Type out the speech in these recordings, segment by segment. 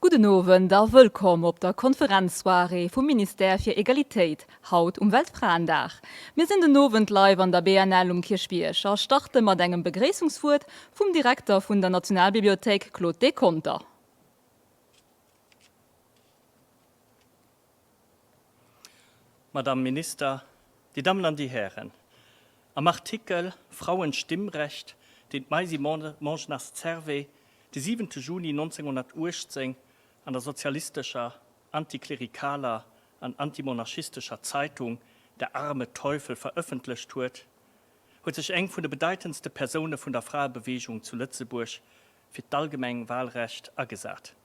Gudden Owend a wëllkomm op der Konferenzsoirée vum Ministère fir Egalitéit haut um Weltfraendag. Mir sinn den Owend live an der BNL um Kierchbierg a starte mat engem Begréissungswuert vum Direkter vun der Nationalbibliothéik Claude Deconter. Madame Minister, Dir Dammen an Dir Hären, am Artikel Frauenstimmrecht, deen d'Maisy Mongenast-Servais de siwente Juni 1918 an der sozialistescher, antiklerikaler an antimonarchistescher Zeitung Der arme Teufel verëffentlecht huet, huet sech eng vun de bedeitendste Persoune vun der Fraebeweegung zu Lëtzebuerg fir d'allgemeng Wahlrecht agesat.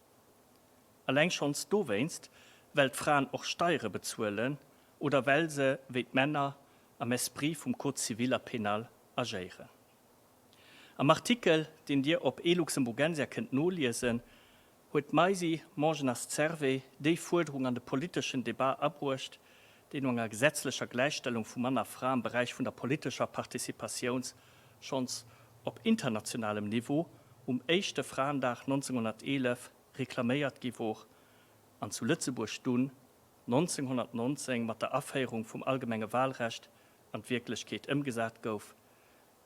Alleng schonns dowéinst, well d'Fraen och Steiere bezuelen oder well se, wéi d'Männer, am Esprit vum Code civil a pénal agéieren. Am Artikel, deen Dir op e-Luxemburgensia kënnt noliesen, huet d'Maisy Mongenast-Servais déi Fuerderung an de politeschen Debat abruecht, déi no enger gesetzlecher Gläichstellung vu Mann a Fra am Beräich vun der politescher Participatiouns schonns op internationalem Niveau um éischte Fraendag 1911 reklaméiert gi wor an zu Lëtzebuerg dunn 1919 mat der Aféierung vum allgemenge Wahlrecht an d'Wierklechkeet ëmgesat gouf,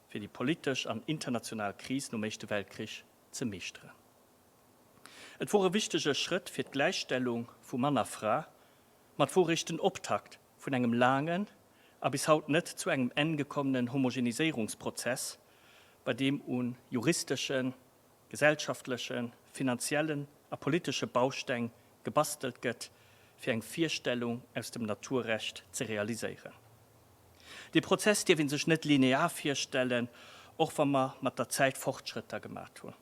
fir déi politesch an international Kris nom Éischte Weltkrich ze meeschteren. Et wor e wichtege Schrëtt fir d'Gläichstellung vu Mann a Fra, ma et wor eréischt den Optakt vun engem laangen a bis haut net zu engem Enn gekommenen Homogeniséierungsprozess, bei deem u juristeschen, gesellschaftlechen, finanziellen a politesche Bausteng gebastelt gëtt, fir eng Virstellung aus dem Naturrecht ze realiséieren. Dee Prozess dierf ee sech net linear virstellen, och wa mer mat der Zäit Fortschrëtter gemat hunn.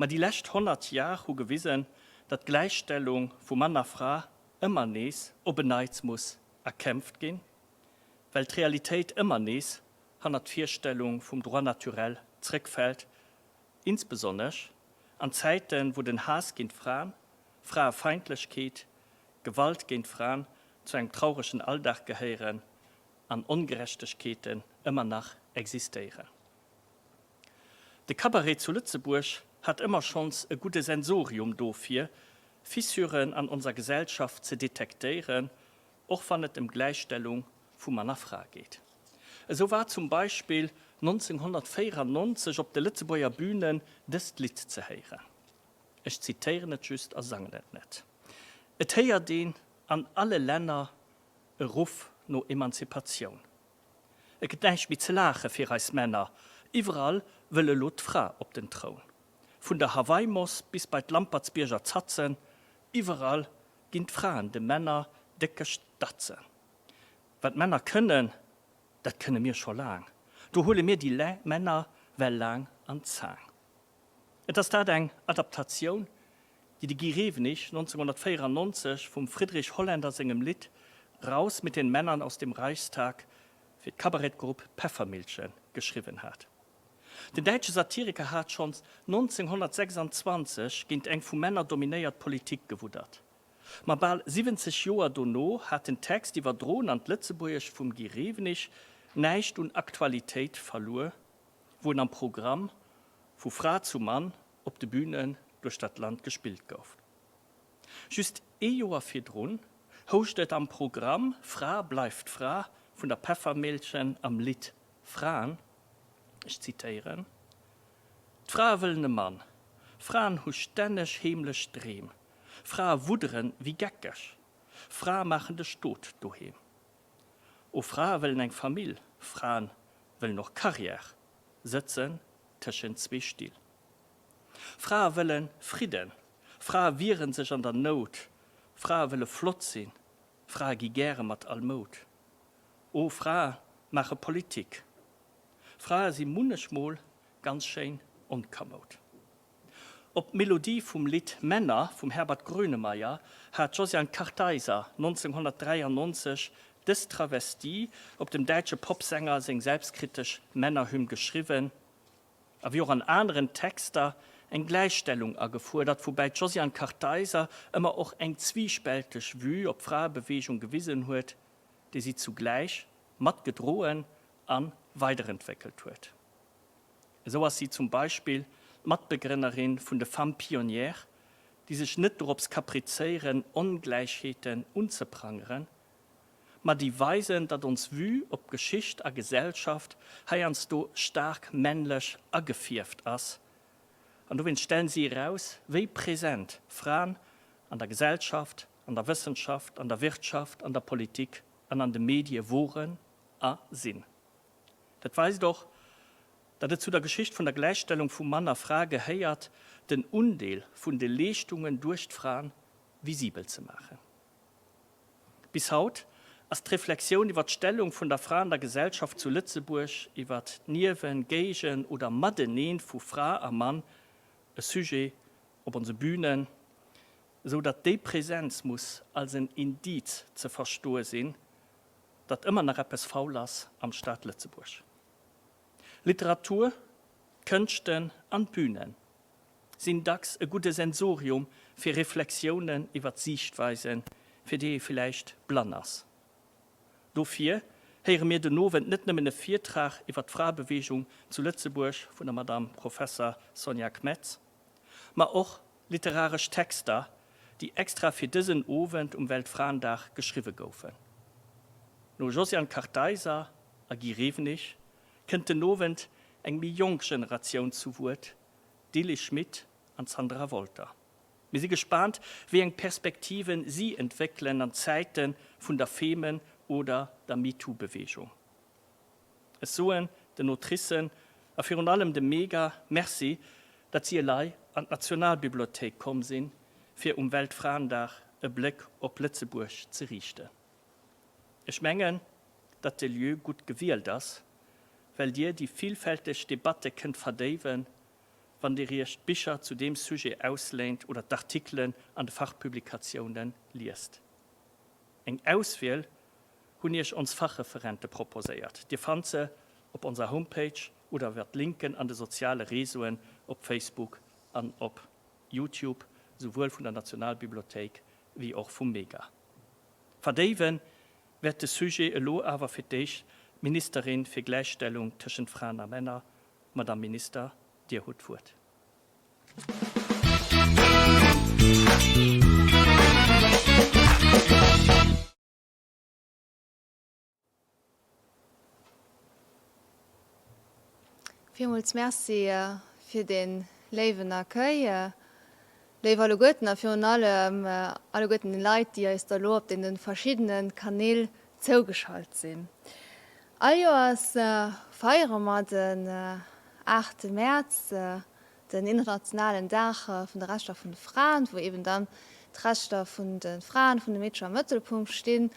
Ma déi lescht 100 Jar hu gewisen, datt d'Gläichstellung vu Mann a Fra ëmmer nees op en Neits muss erkämpft ginn, well d'Realitéit ëmmer nees hannert d'Virstellung vum Droit naturel zrëckfält, insbesonnesch an Zäiten, wou den Haass géint Fraen, Fraefeindlechkeet, Gewalt géint Fraen zu engem trauregen Alldag gehéieren an Ongerechtegkeeten ëmmer nach existéieren. De Cabaret zu Lëtzebuerg hat ëmmer schonns e gudde Sensorium dofir, Fissuren an onser Gesellschaft ze detektéieren, och wann et ëm Gläichstellung vu Mann a Fra geet. Esou war zum Beispill 1994 op de Lëtzebuerger Bünen dëst Lidd ze héieren. Ech zitéieren et just a sangen et net. Et héiert een an alle Länner e Ruff no Emanzipatioun. Et gëtt näischt méi ze laache fir eis Männer, iwwerall wëll elo d'Fra op den Troun. Vun der Hawaii-Moss bis bei d'Lampertsbierger Zatzen, iwwerall ginn d'Fraen de Männer déckeg Datzen. Wat d'Männer kënnen, dat kënne mir scho laang, do huele mir déi Männer well laang an d'Zaang. Et ass dat eng Adaptatioun, déi de Guy Rewenig 1994 vum Friedrich Holländer sengem Lidd Raus mit den Männern aus dem Reichstag fir d'Kabarettgrupp Peffermillchen geschriwwen hat. Den däitsche Satiriker hat schonns 1926 géint eng vu Männer dominéiert Politik gewuddert. Ma bal 70 Joer dono hat den Text, iwwerdroen an d'Lëtzebuergescht vum Guy Rewenig, näischt un Aktualitéit verluer. wou en am Programm Vu Fra zu Mann op de Bünen duerch dat Land gespillt gouf. Just ee Joer virdrun houscht et am Programm Fra bleift Fra vun der Peffermillchen am Lidd Fraen, ech zitéieren, D'Frae wëllen e Mann, Fraen hu stänneg heemlech Dreem, Frae wudderen wéi geckeg, Frae maachen de Stot doheem. O Frae wëllen eng Famill, Fraen wëllen och Carrière, sëtzen tëschent zwee Still. Frae wëlle Fridden, Frae wieren sech an der Nout, Frae wëlle flott sinn, Frae gi gäre mat all Moud. O Frae maache Politik, Frae si munnechmol ganz schéin onkamoud. Op d'Melodie vum Lidd Männer vum Herbert Grönemeyer hat d'Josiane Kartheiser 1993 dës Travestie op dem däitsche Popsänger seng selbstkritesch Männerhymn geschriwwen a wéi och an aneren Texter eng Gläichstellung agefuerdert, woubäi d'Josiane Kartheiser ëmmer och eng zwiispälteg Vue op d'Fraebeweegung gewisen huet, déi si zugläich matgedroen a weiderentwéckelt huet. Esou ass si zum Beispill d'Matbegrënnerin vun de Femmes Pionnières, déi sech net dorops kaprizéieren, Ongläichheeten unzeprangeren, ma déi weisen, datt ons Vue op Geschicht a Gesellschaft heiansdo staark männlech agefierft ass. An dowéinst stellen si eraus, wéi present Fraen an der Gesellschaft, an der Wëssenschaft, an der Wirtschaft, an der Politik an an de Medie woren a sinn. Dat weist och, datt et zu der Geschicht vun der Gläichstellung vu Mann a Fra gehéiert, den Undeel vun de Leeschtungen duerch d'Fraen visibel ze maachen. Bis haut ass d'Reflexioun iwwer d'Stellung vun der Fra an der Gesellschaft zu Lëtzebuerg, iwwer d'Niewen-, Géigen oder Mateneen vu Fra a Mann e Sujet op onse Bünen, esou datt déi Präsenz muss als en Indiz ze verstoe sinn, datt ëmmer nach eppes faul ass am Staat Lëtzebuerg. Literatur, d'Kënschten an d'Bünen sinn dacks e gudde Sensorium fir Reflexiounen iwwer Siichtweisen, fir déi ee villäicht blann ass. Dofir héiere mir den Owend net nëmmen e Virtrag iwwer d'Fraebeweegung zu Lëtzebuerg vun der Madame Professer Sonja Kmetz, ma och literaresch Texter, déi extra fir dësen Owend um Weltfraendag geschriwwe goufen. No Josiane Kartheiser a Guy Rewenig kënnt den Owend eng méi jonk Generatioun zu Wuert, d'Lilly Schmit an d'Sandra Wolter. Mir si gespaant, wéi eng Perspektiven si entwéckelen an Zäite vun der Femen oder der MeToo-Beweegung. Ech soen den Autricen a virun allem dem Mega Merci, datt si elei an d'Nationalbibliothéik komm sinn, fir um Weltfraendag e Bléck op Lëtzebuerg ze riichten. Ech mengen, datt de Lieu gutt gewielt ass, well Dir déi villfälteg Debatte kënnt verdéiwen, wann Dir Iech d'Bicher zu deem Sujet ausléint oder d'Artikelen an de Fachpublikatiounen liest. Eng Auswiel hunn Iech ons Fachreferente proposéiert. Dir fannt se op onser Homepage oder iwwer d'Linken an de soziale Réseauen op Facebook an op Youtube, souwuel vun der Nationalbibliothéik wéi och vum Mega. Verdéiwe wäert de Sujet elo awer fir d'éischt d'Ministerin fir Gläichstellung tëschent Fraen a Männer. Madame Minister, Dir hutt d'Wuert. Villmools Merci fir dee léiwen Accueil, léif alleguerten a virun allem alleguerten den Leit, déi eis da lo op deene verschiddene Kanäl zougeschalt sinn. All Joers feiere mer den 8 Mäerz, den internationalen Dag vun de Rechter vun de Fraen, wou eben dann d'Rechter vun de Fraen, vun de Meedcher am Mëttelpunkt stinn.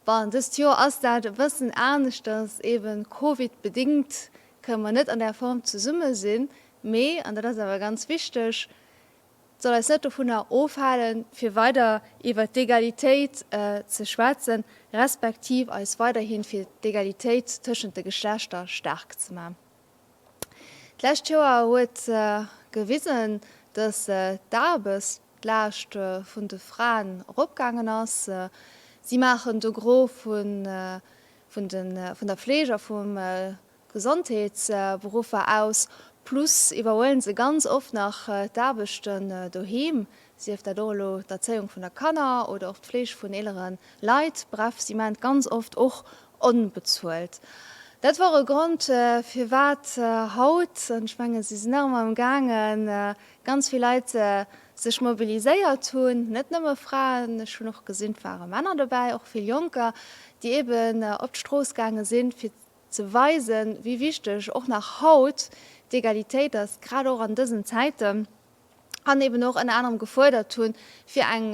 Bon, dëst Joer ass dat e bëssen aneschters, eben Covid-bedingt kënne mer net an där Form zesumme sinn, mee, an dat ass awer ganz wichteg, et soll eis net dovunner ofhalen, fir weider iwwert d'Egalitéit ze schwätzen, respektiv eis weiderhi fir d'Egalitéit tëschent de Geschlechter staark ze man. D'lescht Joer huet gewisen, dass d'Aarbechtslaascht vun de Fraen eropgaangen ass. Si maachen de Gros vun der Fleeg a vum Gesondheetsberuffer aus, plus iwwerhuelen se ganz oft nach d'Aarbechten doheem, sief dat och elo d'Erzéiung vun der Kanner oder och d'Fleeg vun eelere Leit. Bref, si maachen et ganz oft och onbezuelt. Dat wor e Grond, firwat haut, an ech mengen, si sinn nach ëmmer am gaangen, ganz vill Leit sech mobiliséiert hunn, net nëmme Fraen, ech hunn och gesinn, et ware Männer dobäi, och vill Jonker, déi eeben op d'Strooss gaange sinn, fir ze weisen, wéi wichteg och nach haut d'Egalitéit ass, grad och an dësen Zäiten. an eben och ënner anerem gefuerdert hunn, fir eng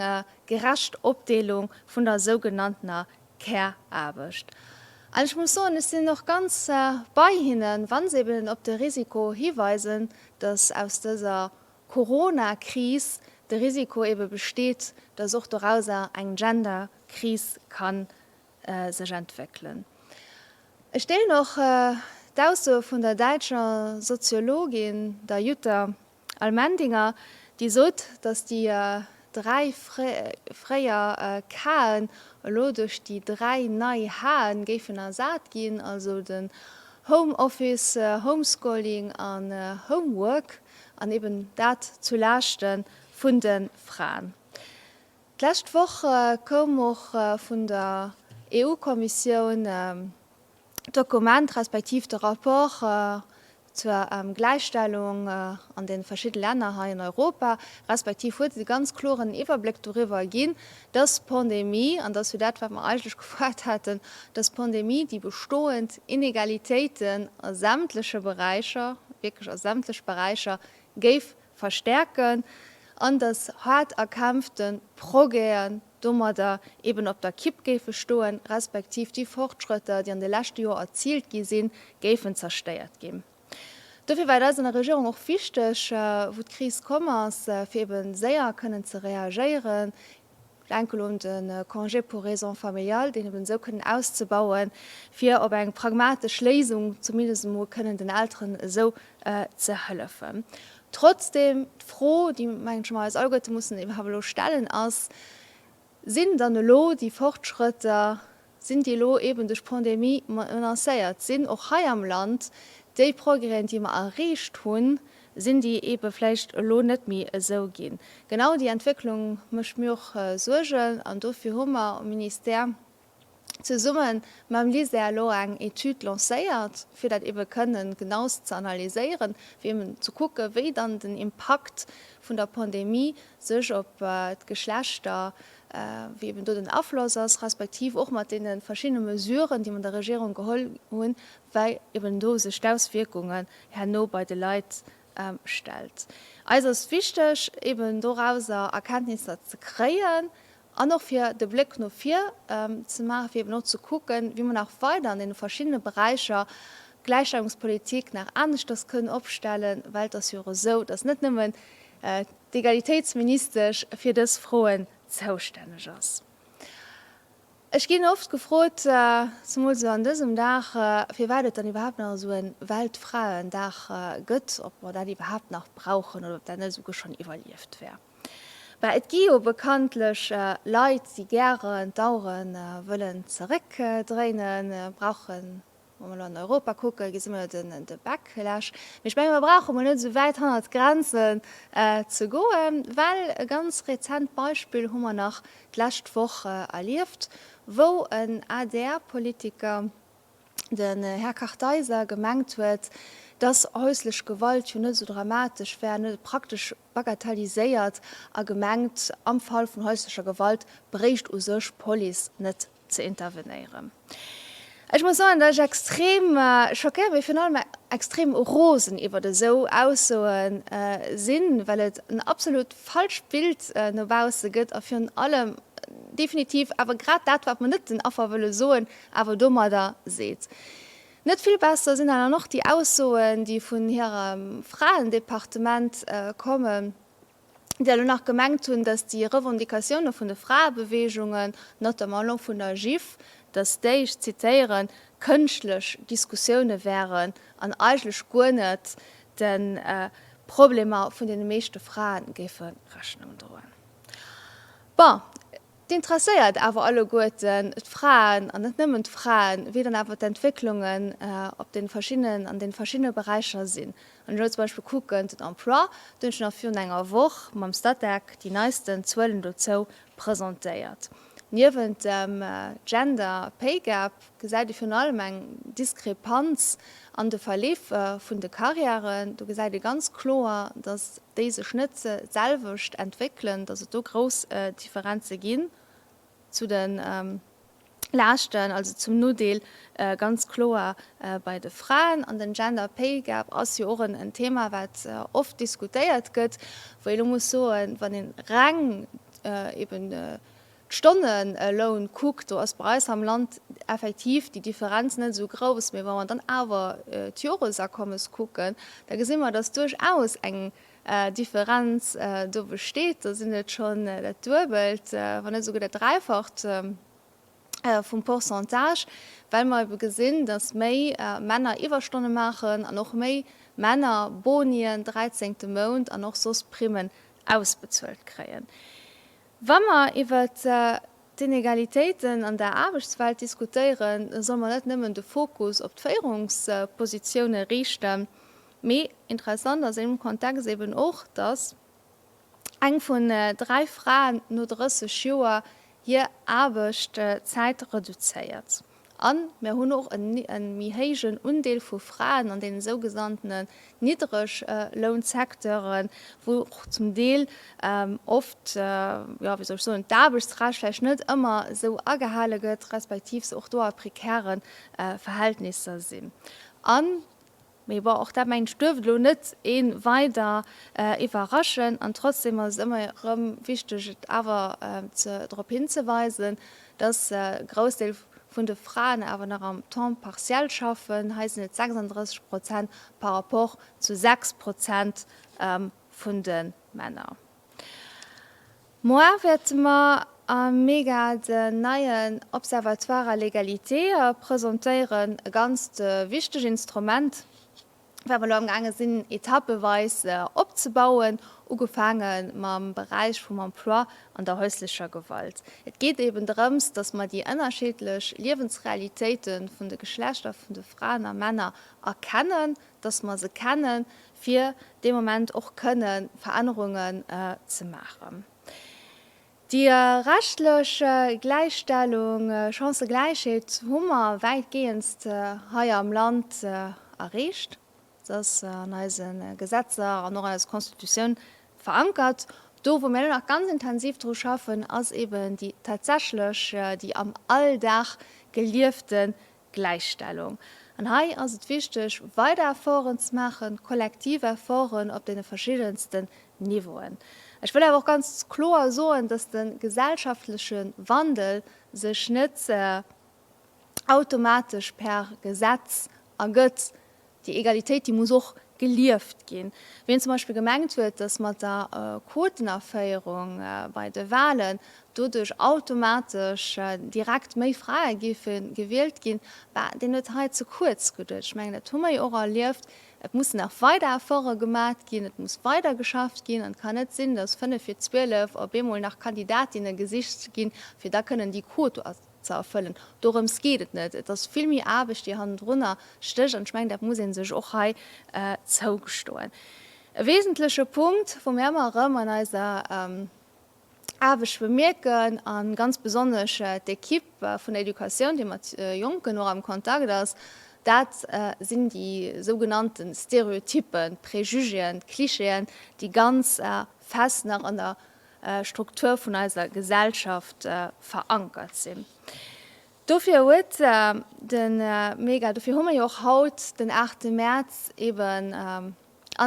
gerecht Opdeelung vun der sougenanntener Care-Aarbecht. An ech muss soen, ech sinn och ganz bei hinnen, wa se eben op de Risiko hiweisen, dass aus dëser Corona-Kris de Risiko ebe besteet, dass och dorauser eng Gender-Kris ka sech entwéckelen. Ech deelen och d'Aussoe vun der däitscher Soziologin, der Jutta Allmendinger, déi sot, datt déi 3 fréier K'en elo duerch déi 3 nei H'en géifen ersat ginn, also den Home Office, Homeschooling an Homework, an eben dat zu Laaschte vun de Fraen. D'lescht Woch koum och vun der EU-Kommissioun d'Dokument respektiv de Rapport zur Gläichstellung an de verschidde Länner hei an Europa, respektiv huet et e ganz kloren Iwwerbléck doriwwer ginn, dass d'Pandemie, an dat ass jo dat, wat mer eigentlech gefuerdert haten, dass d'Pandemie déi bestoend Inegalitéiten a sämtleche Beräicher, wierklech a sämtlech Beräicher, géif verstärken an dass haart erkämpfte Progrèsen domadder eben op der Kipp géife stoen, respektiv déi Fortschrëtter, déi an de leschte Joer erziilt gi sinn, géifen zerstéiert ginn. Dofir war et eis an der Regierung och wichteg, wou d'Kris komm ass, fir ebe séier kënnen ze reagéieren, Denke lo un de Congé pour raisons familiales, deen eben esou kënnen auszebauen, fir op eng pragmatesch Léisung zumindest emol kënnen den Elteren esou ze hëllefen. Trotzdem, d'Fro, déi, mengen ech, mer eis alleguerte mussen iwwerhaapt elo stellen, ass, Sinn dann elo déi Fortschrëtter, sinn déi elo eben duerch d'Pandemie menacéiert? Sinn och hei am Land déi Progrèsen, déi mer erreecht hunn, sinn déi ebe vläicht elo net méi esou ginn? Genau déi Entwécklung mécht mir och Suergen an dofir hu mer um Ministère zesumme mam LISER elo eng Etüd lancéiert, fir dat ebe kënnen genauest ze analyséieren, fir eben ze kucken, wéi dann den Impakt vun der Pandemie sech op d'Geschlechter wéi eben do den Afloss ass, respektiv och mat deene verschiddene Mesuren, déi mer an der Regierung geholl hunn, wéi eben do sech d'Auswierkungen herno bei de Leit stellt. Eis ass wichteg, eben dorauser Erkenntnisser ze kréien an och fir de Bléck no vir ze maachen, fir eben och ze kucken, wéi mer nach weider an deene verschiddene Beräicher d'Gläichstellungspolitik nach aneschters kënnen opstellen, well et ass jo och esou, dass net nëmmen d'Egalitéitsministesch fir dës Froen zoustänneg ass. Ech ginn oft gefrot, zemools elo an dësem Dag, firwat et dann iwwerhaapt nach esou e Weltfraendag gëtt, ob mer dat iwwerhaapt nach brauchen oder ob dat net esouguer schonn iwwerlieft wär. Bah, et gi jo bekanntlech Leit, déi gären d'Auere wëllen zeréckdréinen, brauchen Wa mer elo an Europa kucken, gesi mer jo de Backlash. Mee ech menge mer brauche mol net esou wäit hannert d'Grenzen ze goen, well e ganz rezent Beispill hu mer nach d'lescht Woch erlieft, wou en ADR-Politiker, den Här Kartheiser, gemengt huet, dass häuslech Gewalt jo net esou dramatesch wär, an huet et praktesch bagatelliséiert a gemengt, am Fall vun häuslecher Gewalt bréicht u sech d'Police net ze intervenéieren. Ech muss soen, datt ech extrem schockéiert, mee virun allem extrem rosen iwwert esou Aussoe sinn, well et en absolut falscht Bild no bausse gëtt a virun allem definitiv awer grad dat, wat mer net den Affer wëlle soen, awer domadder seet. Net vill besser sinn dann och déi Aussoen, déi vun hirem Fraendepartement kommen. déi elo nach gemengt hunn, datt déi Revendicatioune vun de Fraebeweegungen, notamment elo vun der GIF, datt déi, ech zitéieren, kënschtlech Diskussioune wären an eigentlech guer net de Problemer vun deene meeschte Frae géife Rechnung droen. Bon, Et interesséiert awer alleguerten d'Fraen, an net nëmmen d'Fraen, wéi dann awer d'Entwécklungen op de verschiddenen, an de verschiddene Beräicher sinn. Wann ech elo zum Beispill kucken, den Emploi, do hunn ech nach virun enger Woch mam Statec déi neisten Zuelen dozou presentéiert. Niewent dem Gender Pay Gap gesäit ee virun allem eng Diskrepanz an de Verleef vun de Karriären. Do gesäit ee ganz kloer, datt déi sech net d'selwecht entwéckelen, datt et do grouss Differenze ginn zu de Laaschten, also zum Nodeel ganz kloer bei de Fraen. An den Gender Pay Gap ass jo och en Thema, wat oft diskutéiert gëtt, wou ee lo muss soen, wann ee reng eben d'Stonneloun kuckt, do ass bei eis am Land effektiv déi Differenz net esou grouss. Mee wa mer dann awer d'Joresakommes kucken, da gesi mer, dass duerchaus eng Differenz do besteet. Do sinn et schonn dat Duebelt, wann net esouguer dat Dräifacht vum Pourcentage, well mer ebe gesinn, dass méi Männer Iwwerstonne maachen an och méi Männer Bonien, dräizéngte Mount an och soss Primmen ausbezuelt kréien. Wa mer iwwert d'Inegalitéiten an der Aarbechtswelt diskutéieren, da solle mer net nëmmen de Fokus op d'Féierungspositioune riichten, mee interessant ass an deem Kontext eben och, dass. Eng vun 3 Fraen no 30 Joer hir Aarbechtszäit reduzéiert. A mir hunn och e méi héijen Undeel vu Fraen an deene sougenanntenen Niddreglounsecteuren, wou och zum Deel oft, jo, wéi soll ech soen, d'Aarbechtsrecht vläicht net ëmmer esou agehale gëtt, respektiv se och do a prekäre Verhältnisser sinn. An Mee bon, och dat mengen ech duerft elo net ee weider iwwerraschen. An trotzdem ass et ëmmer erëm wichteg et awer ze drop hinzeweisen, dass e Groussdeel vun de Fraen awer nach am Temps partiel schaffen. Hei sinn et 36 Prozent par rapport zu 6 Prozent vun de Männer. Moar wäerte mer am Mega den neien Observatoire à l'égalité presentéieren, e ganzt wichteg Instrument, wat mer elo amgaange sinn etappeweis opzebauen, ugefaange mam Beräich vum Emploi an der häuslecher Gewalt. Et geet eben drëms, datt mer déi ënnerschiddlech Liewensrealitéite vun de Geschlechter vun de Fraen a Männer erkennen, dass mer se kennen, fir dee Moment och kënne Verännerungen ze maachen. Déi rechtlech Gläichstellung, Chancëgläichheet hu mer wäitgehendst hei am Land erreecht. Se ass an eise Gesetzer an och an eiser Constitutioun verankert. Do, wou mir elo nach ganz intensiv dru schaffen, ass eben déi tatsächlech, déi am Alldag geliefte Gläichstellung. An hei ass et wichteg, weider Efforten ze maachen, kollektiv Efforten op deene verschiddensten Niveauen. Ech wëll awer och ganz kloer soen, dass de gesellschaftleche Wandel sech net automatesch per Gesetz ergëtt. Déi Egalitéit, déi muss och gelieft ginn. Wien zum Beispill gemengt huet, datt mat der Quotenaféierung bei de Wahlen doduerch automatesch direkt méi Frae géife gewielt ginn, bah, deen huet hei ze kuerz geduecht. Ech mengen, dat hu mer jo och erlieft. Et mussen nach weider Efforte gemat ginn, et muss weider geschafft ginn an et kann net sinn, datt 5 vir 12 op eemol nach Kandidatinne gesicht ginn, fir da kënnen déi Quote ze erfëllen. Dorëms geet et net. Et ass vill méi Aarbecht, déi hannendrunner stécht, an ech mengen, dat muss ee sech och hei zougestoen. E wesentleche Punkt, wou mir ëmmer erëm an eiser Aarbecht bemierken, a ganz besonnesch d'Equipe vun der Educatioun, déi mat Jonken och am Kontakt ass, dat sinn déi sougenannte Stereotyppen, d'Prejugéen, d'Clichéen, déi ganz fest nach an der Struktur vun eiser Gesellschaft verankert sinn. Dofir huet de Mega, dofir hu mer jo och haut den 8 Mäerz eben an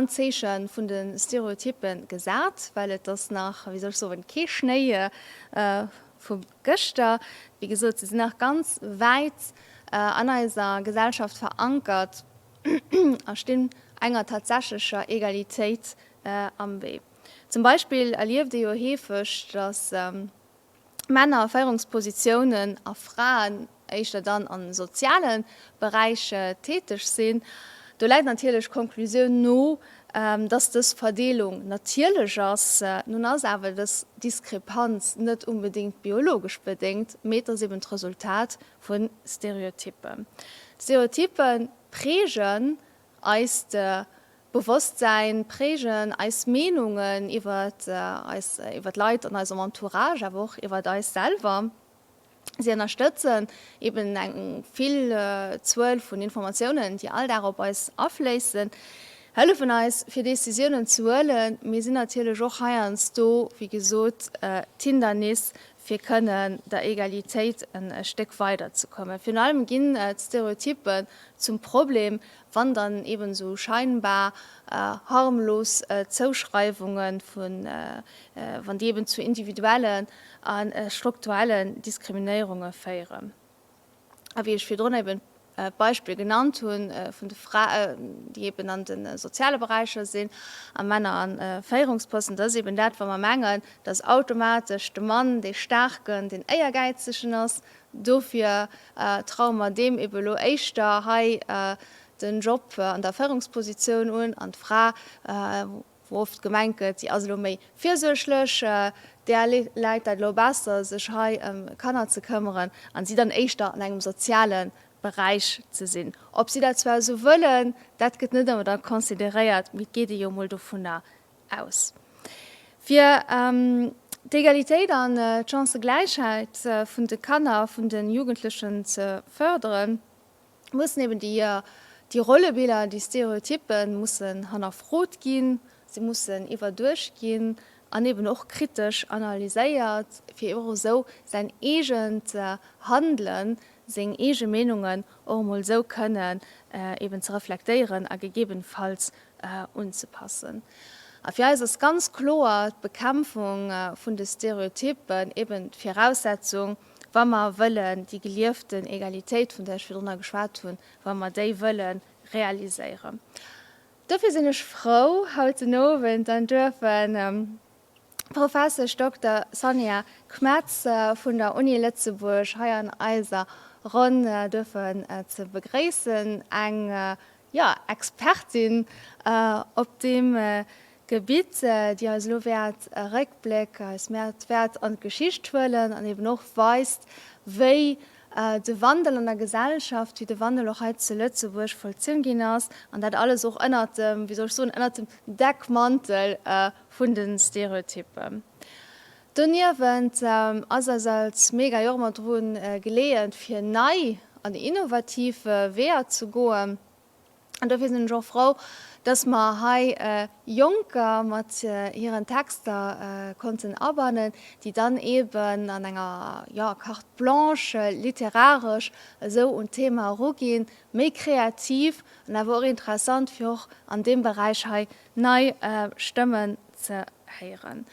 d'Zeeche vun de Stereotyppe gesat, well et ass nach, wéi soll ech soen, kee Schnéi vu gëschter. Wéi gesot, se sinn nach ganz wäit an eiser Gesellschaft verankert a stinn enger tatsächlecher Egalitéit am Wee. Zum Beispill erlieft ee jo heefeg, datt Männer a Féierungspositiounen a Fraen éischter dann a soziale Beräich täteg sinn. Do läit natierlech d'Konklusioun no, datt dës Verdeelung natierlech ass. Nun ass awer dës Diskrepanz net unbedéngt biologesch bedéngt, mee et ass eben d'Resultat vu Stereotyppen. D'Stereotyppe prägen Eist Bewosstsäin prägen eis Meenungen iwwer eis, iwwer d'Leit an eisem Entourage, awer och iwwer eis selwer. Si ënnerstëtzen eben eng vill Zuel vun Informatiounen, déi all Dag op eis afléissen, hëllefen eis fir Decisiounen ze huelen, mee sinn natierlech och heiansdo, wéi gesot, d'Hindernis fir kënnen der Egalitéit en Stéck weider ze kommen. Virun allem ginn d'Stereotypen zum Problem, wann dann eben esou scheinbar harmlos Zouschreiwunge vun, wann déi eben zu individuellen a strukturellen Diskriminéierunge féieren. A wéi ech virdrun eben d'Beispill genannt hu vun de Fraen, déi eben an de soziale Beräicher sinn a Männer a Féierungsposten, dat ass eben dat, wa mer mengen, dass automatesch de Mann dee Staarken, deen Éiergäizegen ass. Dofir traue mer deem eben elo éischter hei den Job an der Féierungspositioun un an d'Fra, wou oft gemengt gëtt, si ass elo méi virsuerglech, där läit dat elo besser, sech hei ëm Kanner ze këmmeren an si dann éischter an engem soziale Beräich ze sinn. Ob si dat zwar esou wëllen, dat gëtt net ëmmer da consideréiert, mee et geet ee jo emol dovunner aus. Fir d'Egalitéit an d'Chancëgläichheit vun de Kanner a vun de Jugendlechen ze fërderen, mussen eben déi Rollebiller, déi Stereotyppe mussen hannerfrot ginn, se mussen iwwerduecht ginn an eben och kritesch analyséiert, fir och esou säin eegent Handelen, seng eege Meenungen och emol esou kënnen eben ze reflektéieren a gegebenfalls unzepassen. A fir eis ass ganz kloer d'Bekämpfung vun de Stereotypen eben d'Viraussetzung, wa mer wëllen déi gelieften Egalitéit, vun där ech virdrunner geschwat hunn, wa mer déi wëlle realiséieren. Dofir sinn ech frou, haut den Owend dann duerfen d'Professesch Dokter Sonja Kmetz vun der Uni Lëtzebuerg hei an eiser Ronn duerfen ze begréissen, eng, jo, Expertin op deem Gebitt, déi eis elo wäert e Réckbléck eis wäert an d'Geschicht huelen an eben och weist, wéi de Wandel an der Gesellschaft, wéi de Wandel och hei zu Lëtzebuerg vollzunn ginn ass, an dat alles och ënnert dem, wéi soll ech soen, ënnert dem Deckmantel vun de Stereotypen. Doniewent ass eis als Mega jo och ëmmer dru geleeën, fir nei an innovativ Weeër ze goen. An dofir sinn ech och frou, dass mer hei Jonker mat hiren Texter konnten abannen, déi dann eeben an enger, jo, Carte blanche literaresch esou un d'Thema eruginn, méi kreativ an awer och interessant, fir och an deem Beräich hei nei Stëmmen ze héieren.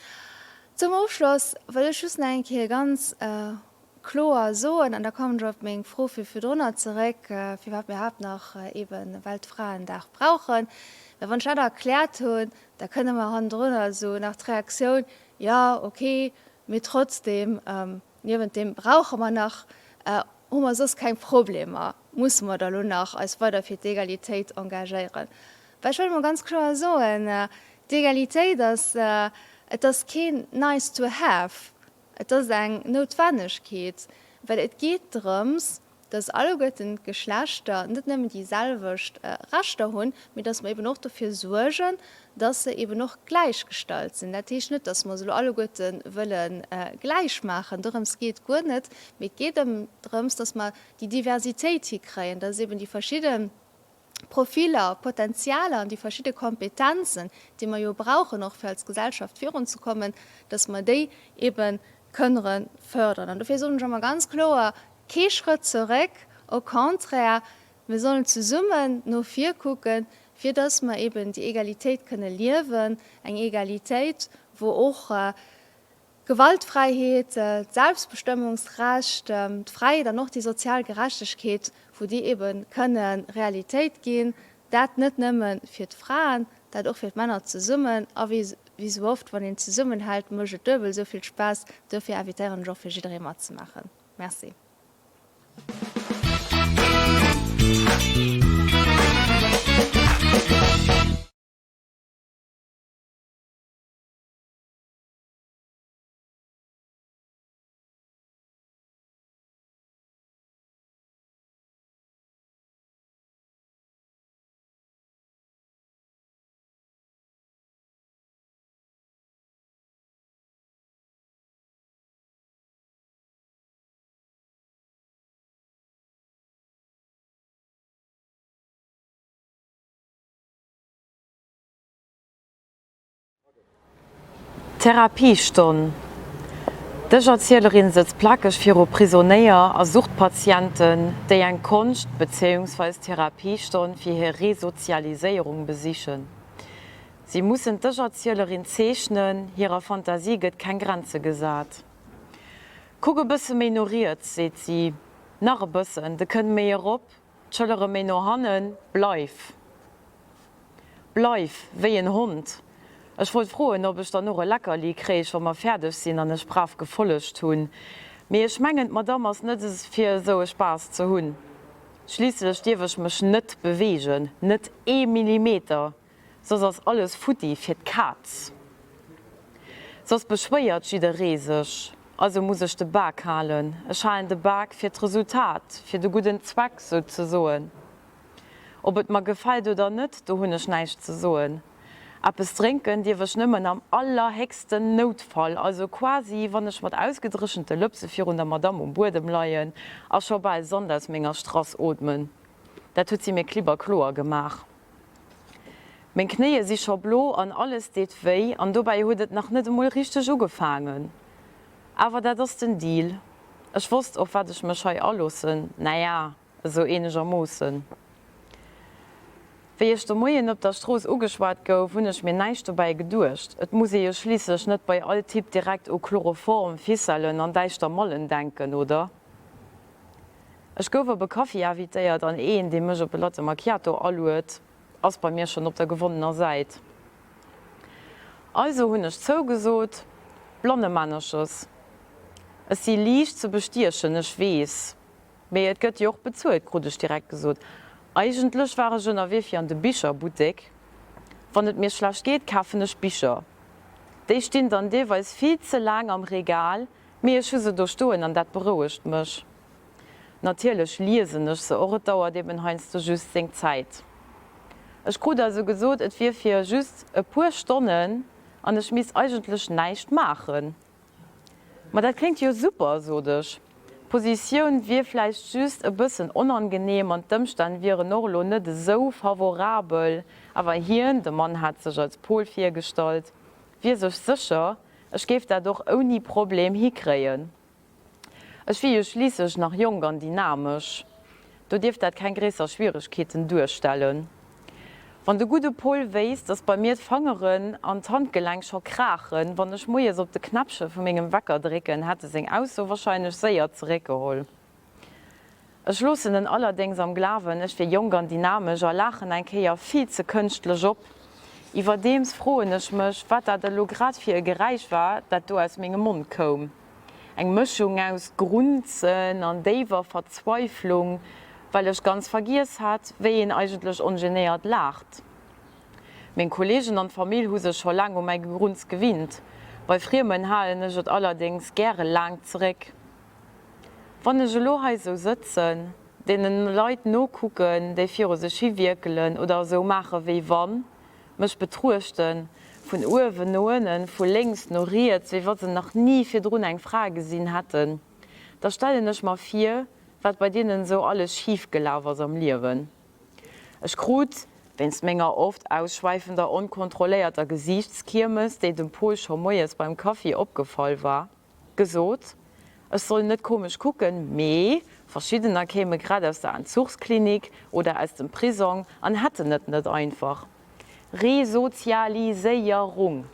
Zum Ofschloss wëll ech just nach eng Kéier ganz kloer soen, an da kommen ech op meng Fro vu virdrunner zeréck, firwat mir iwwerhaapt nach eebe Weltfraendag brauchen. Well wann ech dat erkläert hunn, da kënne mer hannendrunner esou nach d'Reaktioun, Jo, okay, mee trotzdem, niewent deem brauche mer nach, hu mer soss keng Problemer, musse mer da lo nach eis weider fir d'Egalitéit engagéieren? Well ech wëll emol ganz kloer soen, D'Egalitéit ass, et ass keen nice to have, Et ass eng Noutwennegkeet, well et geet drëms, dass alleguerten d'Geschlechter net nëmmen déi selwecht Rechter hunn, mee dass mer eben och dofir suergen, dass se eben och gläichgestallt sinn. Dat heescht net, dass mer se elo alleguerte wëlle gläich maachen, dorëms geet et guer net, mee et geet ëm drëms, dass mer déi Diversitéit hikréien, dass eben déi verschidde Profiller, Potenzialer an déi verschidde Kompetenzen, déi mer jo brauchen, och fir als Gesellschaft virunzekommen, dass mer déi ebe kënnere fördern. An dofir soen ech ëmmer ganz kloer, Kee Schrëtt zeréck, au contraire, mir sollen zesummen no vir kucken, fir dass mer eben déi Egalitéit kënne liewen, eng Egalitéit, wou och D'Gewaltfräiheet, d'Selbstbestëmmungsrecht, d'Fräiheet an och déi sozial Gerechtegkeet, wou déi ebe kënne Realitéit ginn, dat net nëmme fir d'Fraen, dat och fir d'Männer zesummen. A wéi esou oft, wann een zesummenhält, mécht et duebel esou vill Spaass. Dofir invitéieren ech och fir jidderee matzemaachen. Merci. Therapiestonn, D'Ech-Erzielerin sëtzt plakeg viru Prisonéier a Suchtpatienten, déi eng Konscht bezéiungsweis Therapiestonn fir hir Resozialiséierung besichen. Si mussen d'Ech-Erzielerin zeechnen, hirer Fantasie gëtt keng Grenze gesat. Kuck e bësse méi no riets, seet si, nach e bëssen, de Kënn méi erop, D'Schëllere méi no hannen. Bleif! Bleif! Wéi en Hond! Ech wollt froen, ob ech dann och e Leckerli kréich, wa mer fäerdeg sinn an ech brav gefollegt hunn. Mee ech mengen, d'Madamm ass net fir esou e Spaass ze hunn. Schliisslech dierf ech mech net beweegen, net ee Millimeter! Soss ass alles futti fir d'Kaz. Soss beschwéiert jidderee sech. Also muss ech de Bak halen. Ech halen de Bak fir d'Resultat, fir de gudden Zweck souzesoen. Ob et mer gefält oder net, do hunn ech näischt ze soen. Eppes drénken dierf ech nëmmen am allerhéchsten Noutfall, also quasi wann ech mat ausgedréchente Lëpse virun der Madamm um Buedem leien a scho bal Sand aus menger Strass ootmen. Dat huet si mir klipp a kloer gemaach. Meng Knéie si scho blo an alles deet wéi an dobäi huet et nach net emol richteg ugefaangen. Awer dat ass den Deal. Ech wosst op wat ech mech hei aloossen, naja, esou eenegermoossen. Wéi ech de Moien op der Strooss ugeschwat gouf, hunn ech mir näischt dobäi geduecht. Et muss ee jo schliisslech net bei all Typ direkt u Chloroform, Ficellen an däischter Mallen denken, oder? Ech gouf op e Kaffi invitéiert an een, dee mech op e Latte Macchiato aluet, ass bei mir schonn op der gewonnener Säit. Also hunn ech zougesot, Blannemännerches. Ech si liicht ze bestiechen, ech weess. Mee et gëtt jo och bezuelt, krut ech direkt gesot. Eigentlech war ech ënnerwee fir an de Bicherbuttek. Wann et mir schlecht geet, kafen ech Bicher. Déi stinn dann deelweis vill ze laang am Regal, mee ech hu se do stoen an dat berouegt mech. Natierlech liesen ech se och, et dauert eben heiansdo just seng Zäit. Ech krut also gesot, et wier fir just e puer Stonnen an ech misst eigentlech näischt maachen. Ma dat kléngt jo super, sot ech. D'Positioun wier vläicht just e bëssen onangenehm an d'Ëmstänn wieren och elo net esou favorabel, awer hien, de Mann hat sech als Paul virgestallt, wier sech sécher, ech géif dat och ouni Problem hikréien. Ech wier jo schliisslech nach jonk an dynamesch, do dierft dat keng gréisser Schwieregkeeten duerstellen. Wann de gudde Paul wéisst, dass bei mir d'Fangeren an d'Handgelenk scho kraachen, wann ech moies op de Knäppche vu mengem Wecker drécken, hätt e seng Ausso wahrscheinlech séier zeréckgeholl. Ech loossen en allerdéngs am Glawen, ech wier jonk an dynamesch a laachen eng Kéier vill ze kënschtlech op. Iwwerdeems froen ech mech, wat dat elo grad fir e Geräisch war, dat do aus mengem Mond koum. Eng Mëschung aus Grunzen an déiwer Verzweiflung, well ech ganz vergiess hat, wéi een eigentlech ongenéiert laacht. Meng Kolleegen an d'Famill hu sech scho laang u mäi Gegrunz gewinnt. Bei Friemen halen ech et allerdéngs gäre laang zeréck. Wann ech elo hei esou sëtzen, deene Leit nokucken, déi viru sech hi wierkelen oder esou maache wéi wann, mech betruechten, vun uewen no ënnen, vu lénks no riets, wéi wa se nach ni virdrun eng Fra gesinn hätten, da stellen ech mer vir, wat bei deenen esou alles schif gelaf ass am Liewen. Ech krut, wéinst menger oft ausschwäifender, onkontrolléierter Gesiichtskiermes, déi dem Pol scho moies beim Kaffi opgefall war, Gesot, ech soll net komesch kucken, mee verschiddener kéime grad aus der Entzuchsklinik oder aus dem Prisong an hätten et net einfach. Resozialiséierung!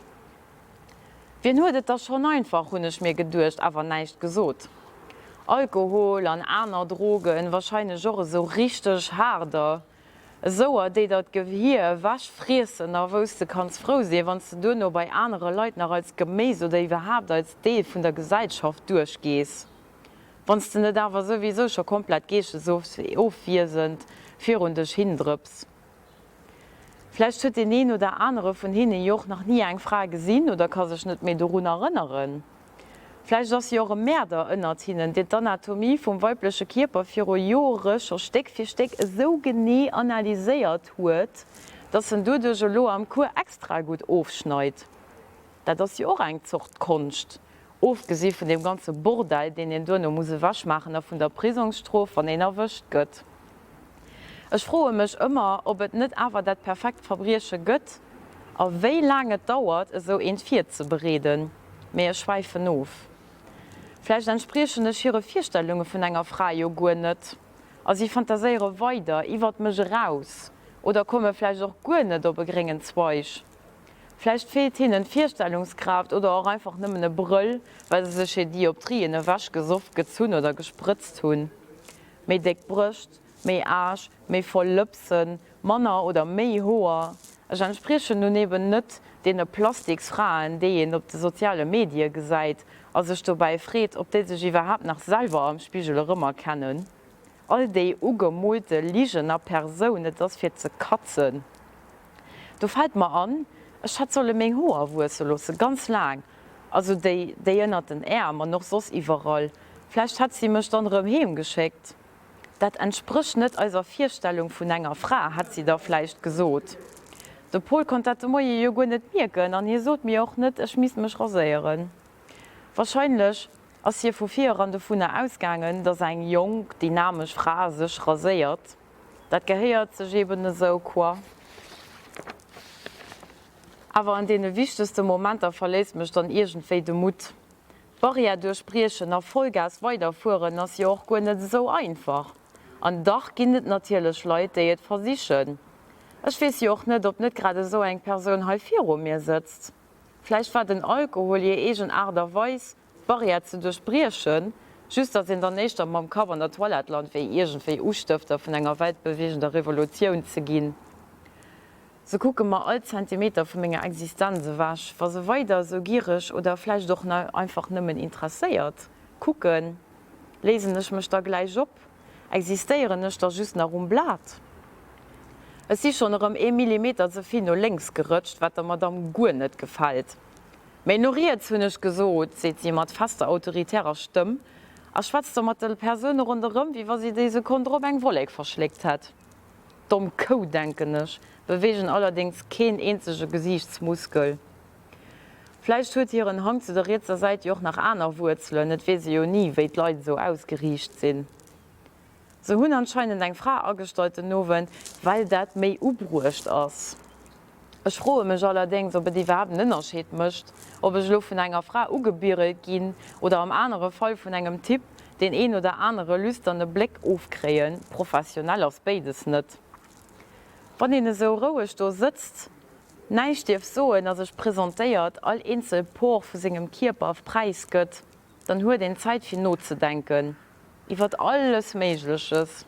Wien huet et da schonn einfach, hunn ech mir geduecht, awer näischt gesot. Alkohol an aner Drogen, wahrscheinlech och esou richteg haarder. Esouer, déi der d'Gehier ewech friessen a wou s de kanns frou sinn, wann s de duerno bei anere Leit nach als Geméis oder iwwerhaapt als Deel vun der Gesellschaft duerchgees, wann s de net awer souwisou scho komplett geeschesofwiesend virun dech hin drëps. Vläicht huet deen een oder anere vun hinne jo och nach ni eng Fra gesinn oder ka sech net méi dorun erënneren. Vläicht ass jo och e Mäerder ënnert hinnen, deen d'Anatomie vum weibleche Kierper viru Jore scho Stéck fir Stéck esou genee analyséiert huet, dass en doduerch elo am Cours extra gutt ofschneit. Dat ass jo och eng Zort Konscht, ofgesi vun deem ganze Bordell, deen een duerno muss ewechmaachen a vun der Prisongsstrof, wann een erwëscht gëtt. Ech froe mech ëmmer, ob et net awer dat perfekt Verbrieche gëtt a wéi laang et dauert, esou eent virzebereeden. Mee ech schwäifen of. Vläicht entspriechen ech hire Virstellunge vun enger Fra jo guer net a si fantaséiere weider iwwert mech eraus oder komme vläicht och guer net op e gréngen Zweig. Vläicht feelt hinnen d'Virstellungskraaft oder och einfach nëmmen e Brëll, well se sech hir Dioptrien ewechgesoff, gezunn oder gesprëtzt hunn. Méi déck Brëscht, méi Aarsch, méi voll Lëpsen, manner oder méi Hoer. Ech entspriechen nun eben net deene Plastiksfraen, déi een op de soziale Medie gesäit a sech dobäi freet, ob déi sech iwwerhaapt nach selwer am Spigel erëmerkennen. All déi ugemoolte Ligen a Persoun, et ass fir ze katzen. Do fält mer an, ech hätt solle meng Hoer wuesse loosse, ganz laang, also déi, déi ënnert den Äerm an och soss iwwerall. Vläicht hätt si mech dann erëm heem geschéckt. Dat entsprécht net eiser Virstellung vun enger Fra, hätt si da vläicht gesot. De Pol konnt dat de Moie jo guer net mierken an hie sot mir och net, ech misst mech raséieren. Wahrscheinlech ass hie vu vir eran dovunner ausgaangen, dass eng jonk, dynamesch Fra sech raséiert. Dat gehéiert sech eben esou, quoi. Awer an deene wichtegste Momenter verléisst mech dann iergendwéi de Mutt. D'Barrière duerchbriechen a Vollgas weiderfueren ass jo och guer net esou einfach. An dach ginn et natierlech Leit, déi et versichen. Ech weess jo och net, ob net grad esou eng Persoun hei viru mir sëtzt. Vläicht war den Alkohol hir eegen Aart a Weis, d'Barrière ze duerchbriechen, just datt een dann éischter mam Kapp an der Toilette lant, wéi iergendwéi Ustëfter vun enger weltbeweegender Revolutioun ze ginn. Se kucke mer all Zentimeter vu menger Existenz ewech. Wa se weider esou giereg oder vläicht och einfach nëmmen interesséiert kucken, léisen ech mech da gläich op? Existéieren ech da just nach um Blat? Ech si schonn erëm ee Millimeter ze vill no lénks gerëtscht, wat der Madamm guer net gefält. Méi no riets, hunn ech gesot, seet si mat fester, autoritärer Stëmm a schwätzt da mat de Persoune ronderëm, wéi wa si déi Sekonn drop eng Wollek verschléckt hätt. Domm Kou, denken ech, beweegen allerdéngs keen eenzege Gesiichtsmuskel. Vläicht huet hiren Hang zu der rietser Säit jo och nach aner Wuerzelen, et weess ee jo ni, wéi d'Leit esou ausgeriicht sinn. Se hunn anscheinend eng Fra agestallt den Owend, well dat méi ubruecht ass. Ech froe mech allerdéngs, ob et iwwerhaapt en Ënnerscheed mécht, ob ech elo vun enger Fra ugebirelt ginn oder am anere Fall vun engem Typ deen een oder anere lüsterne Bléck ofkréien. Professionell ass béides net. Wann een esou roueg do sëtzt, näischt dierf soen a sech presentéiert, all eenzel Por vu sengem Kierper präis gëtt, dann huet een Zäit fir nozedenken iwwert alles Méigleches.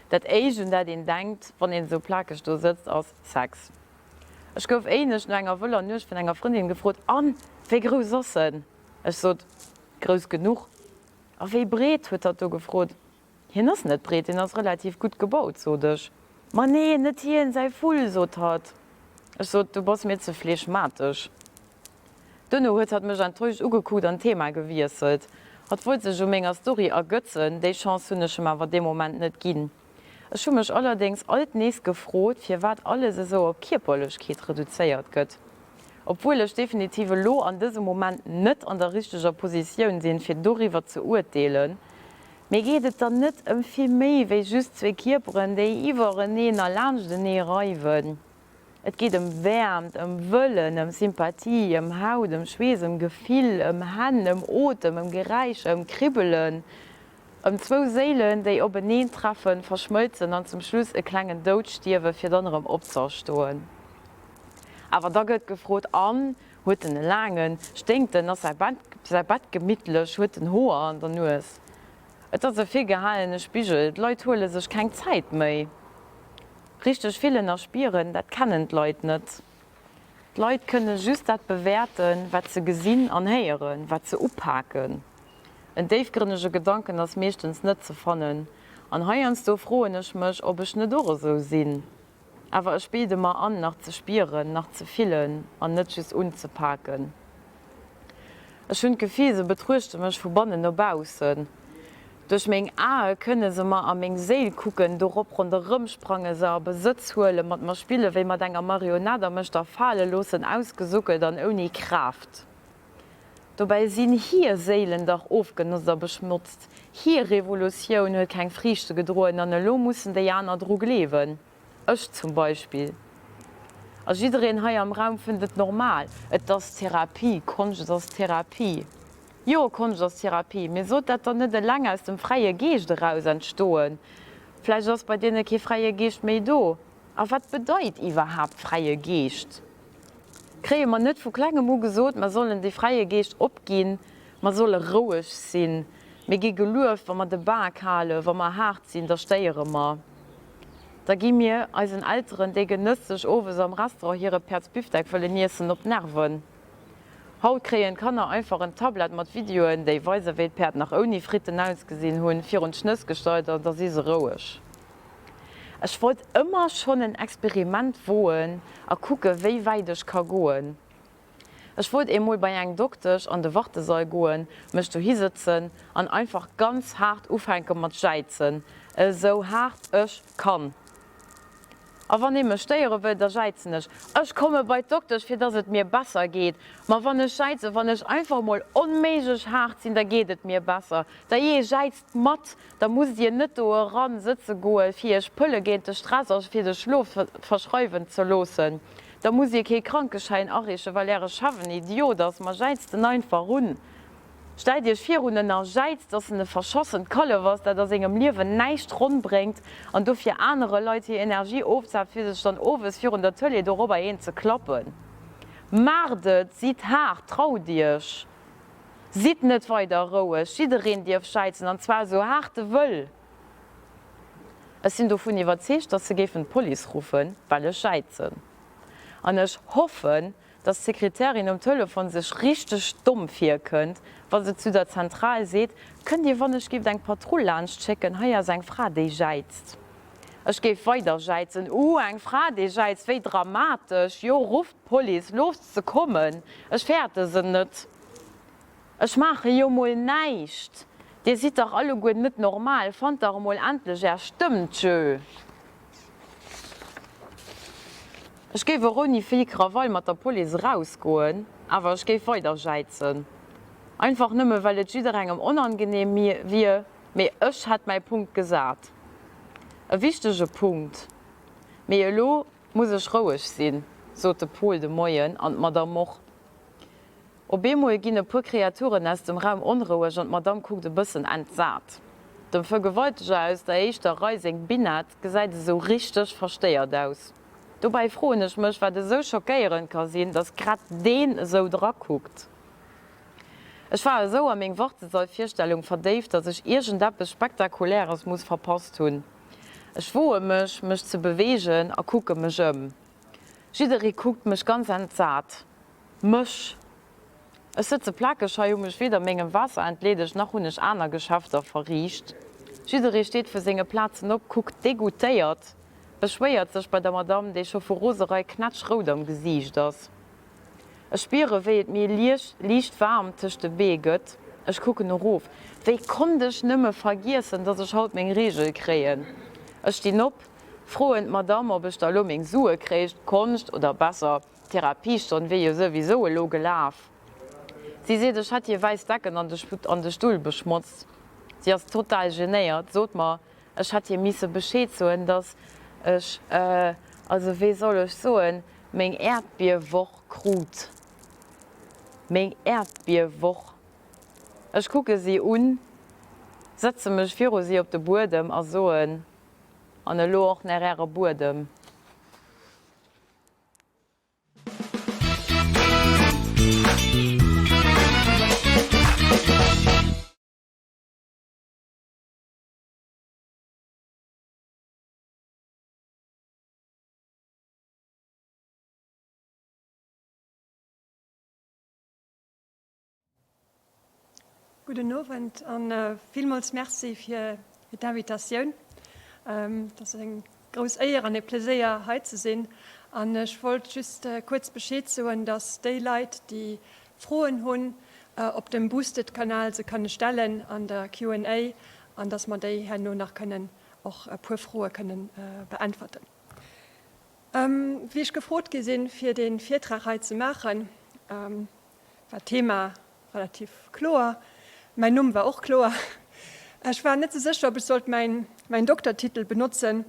Dat éischt un dat een denkt, wann een esou plakeg do sëtzt, ass Sex. Ech gouf éinescht no enger wëller Nuecht vun enger Frëndin gefrot, An, wéi grouss ass en? Ech sot, Grouss genuch. A wéi breet? huet hatt do gefrot. Hien ass net breet, hien ass relativ gutt gebaut, sot ech. Ma nee, net hien, säi Vull, sot hatt. Ech sot, Du bass mir ze fleegmatesch. Duerno huet hatt mech enttäuscht ugekuckt an d'Thema gewiesselt. Hatt wollt sech u menger Story ergötzen, déi Chance hunn ech em awer dee Moment net ginn. Ech hu mech allerdéngs alt nees gefrot, firwat alles esou op Kierperlechkeet reduzéiert gëtt. Obwuel ech definitiv elo an dësem Moment net an der richteger Positioun sinn, fir doriwwer ze urteelen. Mee geet et dann net ëm vill méi wéi just zwee Kierperen, déi iwwereneen a laanschtenee reiwen? Et geet ëm Wäermt, ëm Wëllen, ëm Sympathie, ëm Haut, ëm Schweess, ëm Gefill, ëm Hänn, ëm Otem, ëm Geräischer, ëm Kribbelen, ëm zwou Séilen, déi openeen treffen, verschmëlzen an zum Schluss e klengen Doud stierwen, fir dann erëm opz'erstoen. Awer da gëtt gefrot, An, huet en e laangen? Sténkt en? Ass säi Bett gemittlech? Huet en Hoer an der Nues? Et ass e virgehalene Spigel, d'Leit huele sech keng Zäit méi. Richteg fillen a spieren, dat kennen d'Leit net. D'Leit kënne just dat bewäerten, wat se gesinn an héieren, wat se upaken. En déifgrënnege Gedanken ass meeschtens net ze fannen. An heiansdo froen ech mech, ob ech net och esou sinn. Awer ech bilde mer an, nach ze spieren, nach ze fillen an net just unzepaken. Ech hunn d'Gefill, se betruechte mech vu bannen no baussen. Duerch meng Ae kënne se mer a meng Séil kucken, dorop ronderëmsprange se a Besëtz huelen, mat mer spille wéi mat enger Marionett a mech da fale loossen, ausgesuckelt an ouni Kraaft. Dobäi sinn hir Séilen dach ofgenotzt a beschmotzt, hir Revolutioun huet keng Friichte gedroen an elo mussen déi aner dru gleewen. Ech zum Beispill. A jiddereen hei am Raum fënnt et normal. Et ass Therapie, Konscht ass Therapie. Jo, Konscht ass Therapie, mee sollt dat dann net eleng aus dem fräie Geescht eraus entstoen? Vläicht ass bei deene kee fräie Geescht méi do. A wat bedeit iwwerhaapt fräie Geescht? Kréie mer net vu klengem u gesot, mer sollen de fräie Geescht opginn, mer solle roueg sinn, mir gi gelueft, wa mer de Bak halen, wa mer haart sinn, da stéiere mer. Da gi mir eisen Elteren, déi genësslech owes am Restaurant hire Päerdsbifdeck wëllen iessen, op d'Nerven. Haut kréien d'Kanner einfach en Tablet mat Videoen, déi weisen, wéi d'Päerd nach ouni Fritten ausgesinn hunn, virun d'Schnëss gestallt an da si se roueg. Ech wollt ëmmer schonn en Experiment woen a kucke wéi wäit ech ka goen. Ech wollt eemol bei eng Doktesch an de Wartesall goen, mech dohi sëtzen an einfach ganz haart ufänke mat jäizen, esou haart ech kann. A wann ee mech stéiere wëll, da jäizen ech. Ech komme bei d'Doktesch, fir dass et mir besser geet. Ma wann ech jäizen, wann ech einfach emol onméiglech haart sinn, da geet et mir besser. Da jee, jäizt mat, da musst Dir net do eran sëtze goen, fir Iech Pëlle géint de Stress a fir de Schlof verschreiwen ze loossen. Da musst Dir kee Krankeschäin areechen, well Äre Chef en Idiot ass. Ma jäizt en einfach un. Stellt iech virun, en a jäizt, dass en e verschassent Kallef ass, dat a sengem Liewen näischt ronn bréngt an dofir anere Leit hir Energie ofzaapt, fir sech dann owes virun der Tëlee dorobber een ze klappen. Maacht et! Sidd haart! Traut iech! Sidd net weider roueg! Jiddereen dierf jäizen, an zwar esou haart e wëll! Ech sinn dovun iwwerzeegt, dass se géifen d'Police ruffen, well ech jäizen. An ech hoffen, dass d'Sekretärin um Telefon sech richteg domm virkënnt, wa se zu der Zentral seet, Kënnt Dir wann ech gift eng Patrull laanscht schécken, hei ass eng Fra déi jäizt. Ech géif weider jäizen, Uh, eng Fra déi jäizt, wéi dramatesch, jo rufft d'Police, loosst se kommen, ech fäerte se net. Ech maache jo mol näischt! Dir sidd dach alleguer net normal! Fannt dach emol endlech är Stëmm, tjö! Ech géif och ouni vill Krawall mat der Police erausgoen, awer ech géif weider jäizen. Einfach nëmme well et jidderengem onangenehm wier, mee ech hätt mäi Punkt gesat. E wichtege Punkt. Mee elo muss ech roueg sinn, sot de Pol de Moien an d'Madame och. Op eemol ginn e puer Kreaturen aus dem Raum onroueg an d'Madame kuckt e bëssen entsat. Dem Vergewalteger aus der éischter Rei seng Binett gesäit esou richteg verstéiert aus. Dobäi froen ech mech, wat esou schockéierend ka sinn, dass grad deen esou drakuckt. Ech war esou a meng Wartesall-Virstellung verdéift, dass ech iergendeppes Spektakuläres muss verpasst hunn. Ech woe mech, mech ze beweegen a kucke mech ëm. Jidderee kuckt mech ganz entsat. Mech. Ech sëtze plakeg hei, hu mech weder mengem Waasser entleedegt, nach hunn ech aner Geschäfter verriicht. Jidderee steet vu senge Plazen op, kuckt degoûtéiert, beschwéiert sech bei der Madamm, déi scho vu Roserei knätschrout am Gesiicht ass. Ech spiere wéi et mir liicht waarm tëscht de Bee gëtt. Ech kucken erof. Wéi konnt ech nëmme vergiessen, dass ech haut meng Reegel kréien? Ech stinn op, froen d'Madamm, ob ech da lo meng Sue kréich, d'Konscht, oder besser, D'Therapiestonn wier jo souwisou elo gelaf. Si seet, ech hätt hir wäiss Decken an de Stull beschmotzt. Si ass total genéiert, sot mer, ech hätt hir misse Bescheed soen, dass ech, also wéi soll ech soen, meng Äerdbierwoch krut. Meng Äerdbierwoch. Ech kucke si un, sëtze mech viru si op de Buedem a soen, An elo och nach äre Buedem. Gudden Owend a villmools Merci fir d'Invitatioun. Et ass eng grouss Éier an e Pleséier hei ze sinn. An ech wollt just kuerz Bescheed soen, datt déi Leit, déi Froen hunn, op dem Boosted-Kanal se kënne stellen an der Q and A an datt mer déi herno nach kënnen och e puer Froe kënnen beäntwerten. Wéi ech gefrot gi sinn, fir dee Virtrag hei ze maachen, war d'Thema relativ kloer. Mäin Numm war och kloer. Ech war net sou sécher, ob ech sollt mäin mäin Doktertitel benotzen.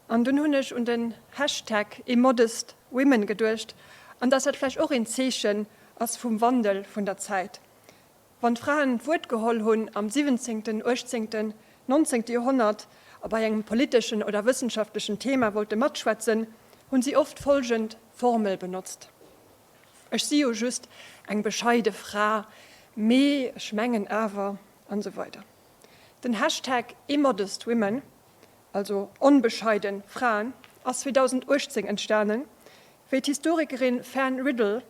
An dunn hunn ech un den Hashtag immodestwomen geduecht an dass dat vläicht och een Zeechen ass vum Wandel vun der Zäit. Wann d'Fraen d'Wuert geholl hunn am siwwenzéngten, uechtzéngten, nonzéngte Joerhonnert a bei engem politeschen oder wëssenschaftlechen Thema wollte matschwätzen, hunn si oft folgend Formel benotzt. Ech si jo just eng bescheide Fra, mee ech mengen awer, an esou weider. Den Hashtag immodestwomen, also onbescheiden Fraen, ass 2018 entstanen, wéi d'Historikerin Fern Riddle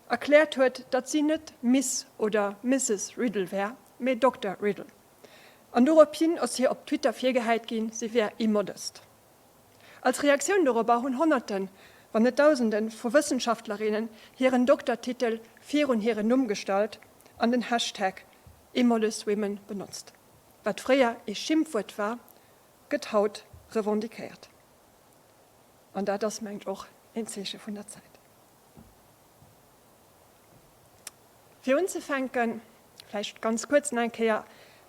erkläert huet, datt si net Miss oder Misses Riddle wär, mee Dokter Riddle. An doropshin ass hir op Twitter virgehäit ginn, si wär immodest. Als Reaktioun dorobber hunn Honnerten, wann net Dausende vu Wëssenschaftlerinnen hiren Doktertitel virun hiren Numm gestallt an den Hashtag ImmodestWomen benotzt. Wat fréier ee Schimpfwuert war, gëtt haut revendiquéiert. An dat ass, mengt och een Zeeche vun der Zäit. Fir unzefänken, vläicht ganz kuerz nach eng Kéier,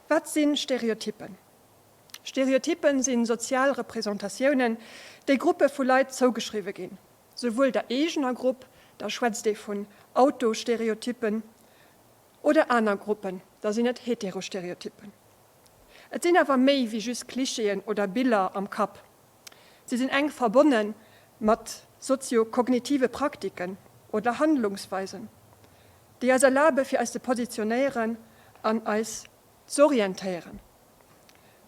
Wat si Stereotyppen? Stereotyppen si sozial Representatiounen, déi Gruppe vu Leit zougeschriwwe ginn, souwuel der eegener Grupp, da schwätzt ee vun Autostereotyppen, oder aner Gruppen, da sinn et Heterostereotyppen. Et sinn awer méi wéi just Klischeeën oder Biller am Kapp. Si sinn enk verbonne mat sozio-kognitive Praktiken oder Handlungsweisen, déi eis erlabe fir eis ze positionéieren an eis z'orientéieren.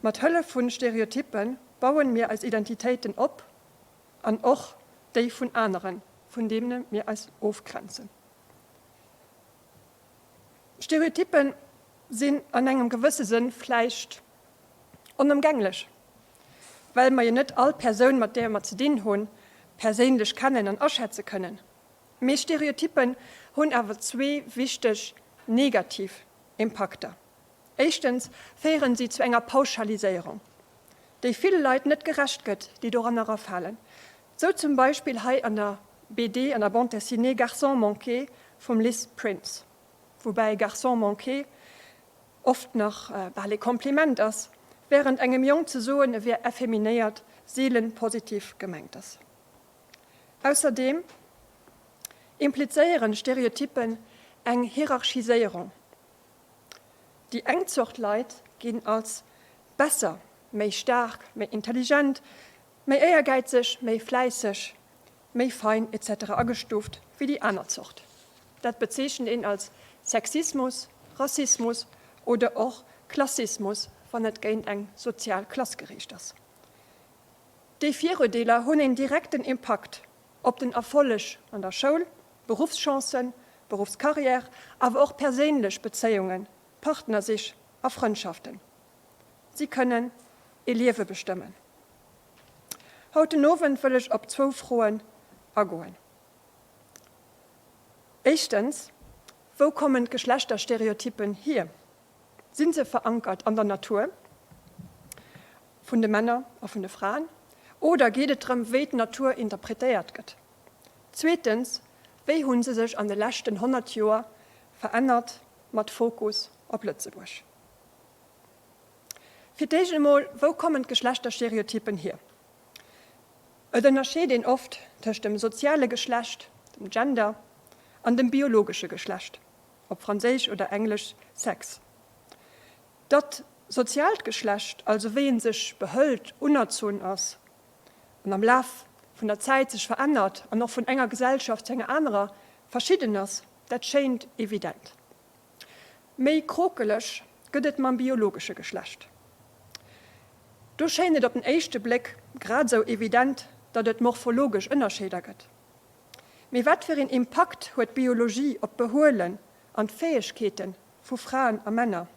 Mat Hëllef vu Stereotyppe bauen mir eis Identitéiten op an och déi vun aneren, vun deene mir eis ofgrenzen. Stereotyppe sinn an engem gewësse Sënn vläicht onëmgänglech, well mer jo net all Persoun, mat där mer ze dinn hunn, perséinlech kennen an aschätze kënnen. Mee Stereotyppen hunn awer zwee wichteg negativ Impakter. Éischtens féieren si zu enger Pauschaliséierung, déi ville Leit net gerecht gëtt, déi doranner erafalen. Sou zum Beispill hei an der BD, an der Bande dessinée Garçon manqué vum Liz Prince. Woubäi Garçon manqué oft nach bal ee Kompliment ass, wärend engem Jong ze soen, e wier effeminéiert, seelen positiv gemengt ass. Ausserdeem implizéieren Stereotyppen eng Hierarchiséierung. Déi eng Zort Leit ginn als besser, méi staark, méi intelligent, méi éiergäizeg, méi fläisseg, méi fein etc. Agestuuft wéi déi aner Zort. Dat bezeechent een als Sexismus, Rassismus oder och Klassismus, wann et géint eng sozial Klass geriicht ass. Déi Viruerdeeler hunn een direkten Impakt op den Erfolleg an der Schoul, Beruffschancen, Beruffscarrière, awer och perséinlech Bezéiungen, Partnersich a Frëndschaften. Si kënnen ee Liewe bestëmmen. Haut den Owend wëll ech op zwou Froen agoen. Éischtens, Wou kommen d'Geschlechterstereotyppen hier? Si se verankert an der Natur vun de Männer a vun de Fraen oder geet et drëm, wéi d'Natur interpretéiert gëtt? Zweetens, Wéi hu se sech an de leschten 100 Joer verännert, mat Fokus op Lëtzebuerg? Fir d'éischt emol, Wou kommen d'Geschlechterstereotypen hier? Et ënnerscheet een oft tëscht dem soziale Geschlecht, dem Gender, an dem biologesche Geschlecht, op Franséisch oder Englesch Sex. Datt soziaalt Geschlecht, also wéi ee sech behëlt, unerzunn ass an am Laf vun der Zäit sech verännert an och vun enger Gesellschaft zu enger anerer verschidden ass, dat schéint evident. Méi krokeleg gëtt et mam biologesche Geschlecht. Do schéint et op den éischte Bléck grad esou evident, datt et morphologesch Ënnerscheeder gëtt. Mee wat fir een Impakt huet d'Biologie op d'Behuelen an d'Fäegkeete vu Fraen a Männer?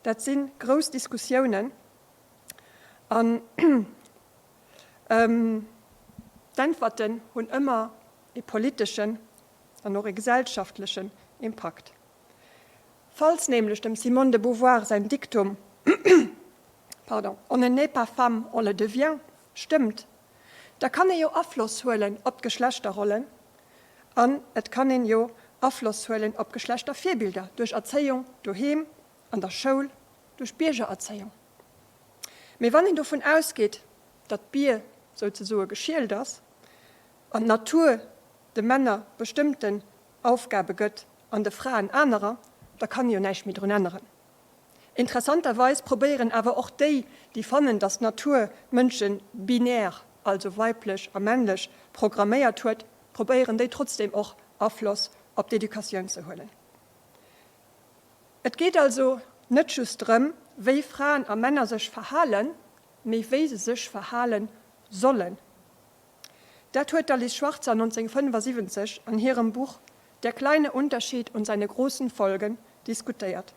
Dat si grouss Diskussiounen an d'Äntwerten hunn ëmmer ee politeschen an och ee gesellschaftlechen Impakt. Falls nämlech dem Simone de Beauvoir säin Diktum, pardon, On ne naît pas femme, on le devient stëmmt, da kann ee jo Afloss huelen op d'Geschlechterrollen an et kann een jo Afloss huelen op Geschlechtervirbilder duerch Erzéiung doheem, an der Schoul, duerch Biergererzéiung. Mee wann een dovun ausgeet, datt d'Bier souzesoe geschielt ass an d'Natur de Männer bestëmmten Aufgabe gëtt an de Fraen anerer, da kann ee jo näischt méi drun änneren. Interessanterweis probéieren awer och déi, déi fannen, datt d'Natur d'Mënsche binär, also weiblech a männlech, programméiert huet, probéieren déi trotzdeem och Afloss op d'Educatioun ze huelen. Et geet also net just drëm, wéi Fraen a Männer sech verhalen, mee wéi se sech verhale sollen. Dat huet d'Alice Schwarzer 1975 an hirem Buch Der kleine Unterschied und seine großen Folgen diskutéiert.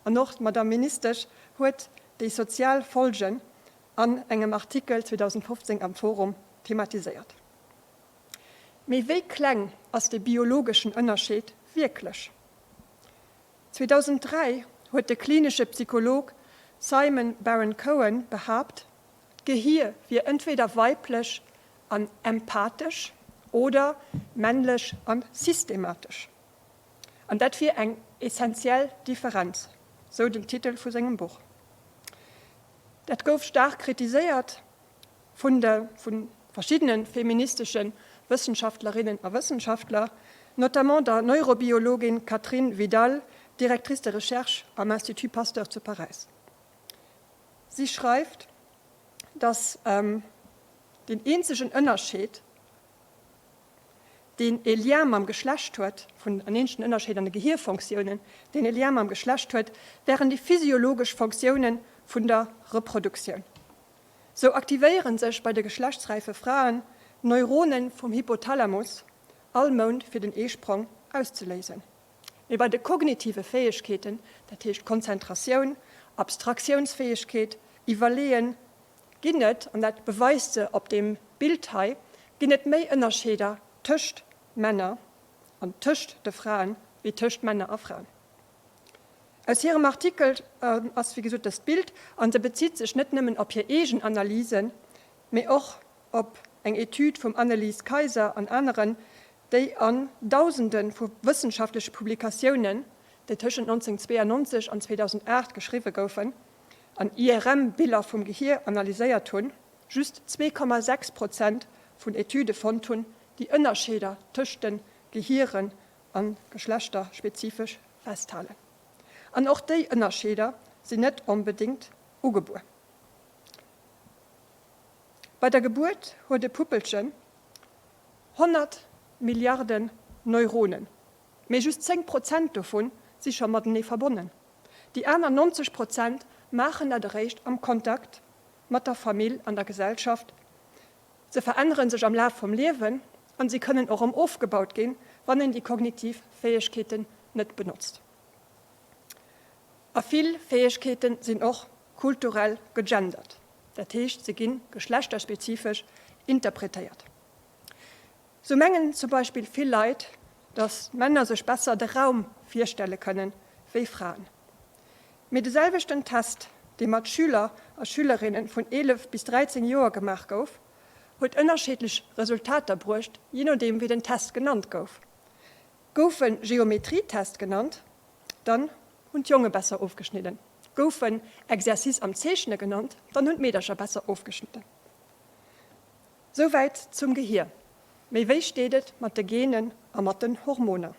An och d'Madame Ministesch huet déi sozial Folgen an engem Artikel 2015 am Forum thematiséiert. Mee wéi kleng ass de biologeschen Ënnerscheed wierklech? 2003 huet de klinesche Psycholog Simon Baron-Cohen behaapt, D'Gehier wier entweder weiblech an empathesch oder männlech an systematesch. An dat wier eng essentiell Differenz, sou den Titel vu sengem Buch. Dat gouf staark kritiséiert vun de vu verschiddene feministesche Wëssenschaftlerinnen a Wëssenschaftler, notamment der Neurobiologin Catherine Vidal, Directrice de recherche am Institut Pasteur zu Paräis. Si schreift, datt deen eenzegen Ënnerscheed, deen e Lien mam Geschlecht huet, vun en eenzegen Ënnerscheed an de Gehierfonctiounen, deen e Lien mam Geschlecht huet, wären déi physiologesch Fonctioune vun der Reproduktioun. Sou aktivéiere sech bei de geschlechtsräife Fraen Neurone vum Hypothalamus all Mount fir den Eesprong auszeléisen. Mee bei de kognitive Fäegkeeten, dat heescht Konzentratioun, Abstraktiounsfäegkeet, Iwwerleeën, ginn et, an dat beweist se op deem Bild hei, ginn et méi Ënnerscheeder tëscht Männer an tëscht de Fraen, wéi tëscht Männer a Fraen. Aus hirem Artikel ass wéi gesot dëst Bild, a se bezitt sech net nëmmen op hir eegen Analysen, mee och op eng Etüd vum Annelies Kaiser an aneren, déi an Dausende vu wëssenschaftleche Publikatiounen, déi tëschent 1992 an 2008 geschriwwe goufen, an IRM-Biller vum Gehier analyséiert hunn, just 2,6 Prozent vun Etüde fonnt hunn, déi Ënnerscheeder tëscht de Gehieren a geschlechterspezifesch festhalen. An och déi Ënnerscheeder sinn net onbedéngt ugebuer. Bei der Gebuert huet e Puppelchen 100 Milliarden Neuronen, mee just 10 Prozent dovu si scho matenee verbonnen. Déi aner 90 Prozent maachen dat eréischt am Kontakt mat der Famill an der Gesellschaft. Se verännere sech am Laf vum Liewen an si kënnen och erëm ofgebaut ginn, wann een déi kognitiv Fäegkeeten net benotzt. A vill Fäegkeete sinn och kulturell gegendert, dat heescht se gi geschlechterspezifesch interpretéiert. Sou mengen zum Beispill vill Leit, datt Männer sech besser de Raum virstelle kënnen, wéi Fraen. Mee de selwechten Test, dee mat Schüler a Schülerinne vun 11 bis 13 Joer gemaach gouf, huet ënnerscheedlech Resultater bruecht, jee nodeem wéi den Test genannt gouf. Gouf en Geometrietest genannt, dann hunn d'Jonge besser ofgeschnidden. Gouf en Exercice am Zeechne genannt, dann hunn d'Meedercher besser ofgeschnidden. Souwäit zum Gehier. Mee wéi steet et mat de Genen a mat den Hormoner?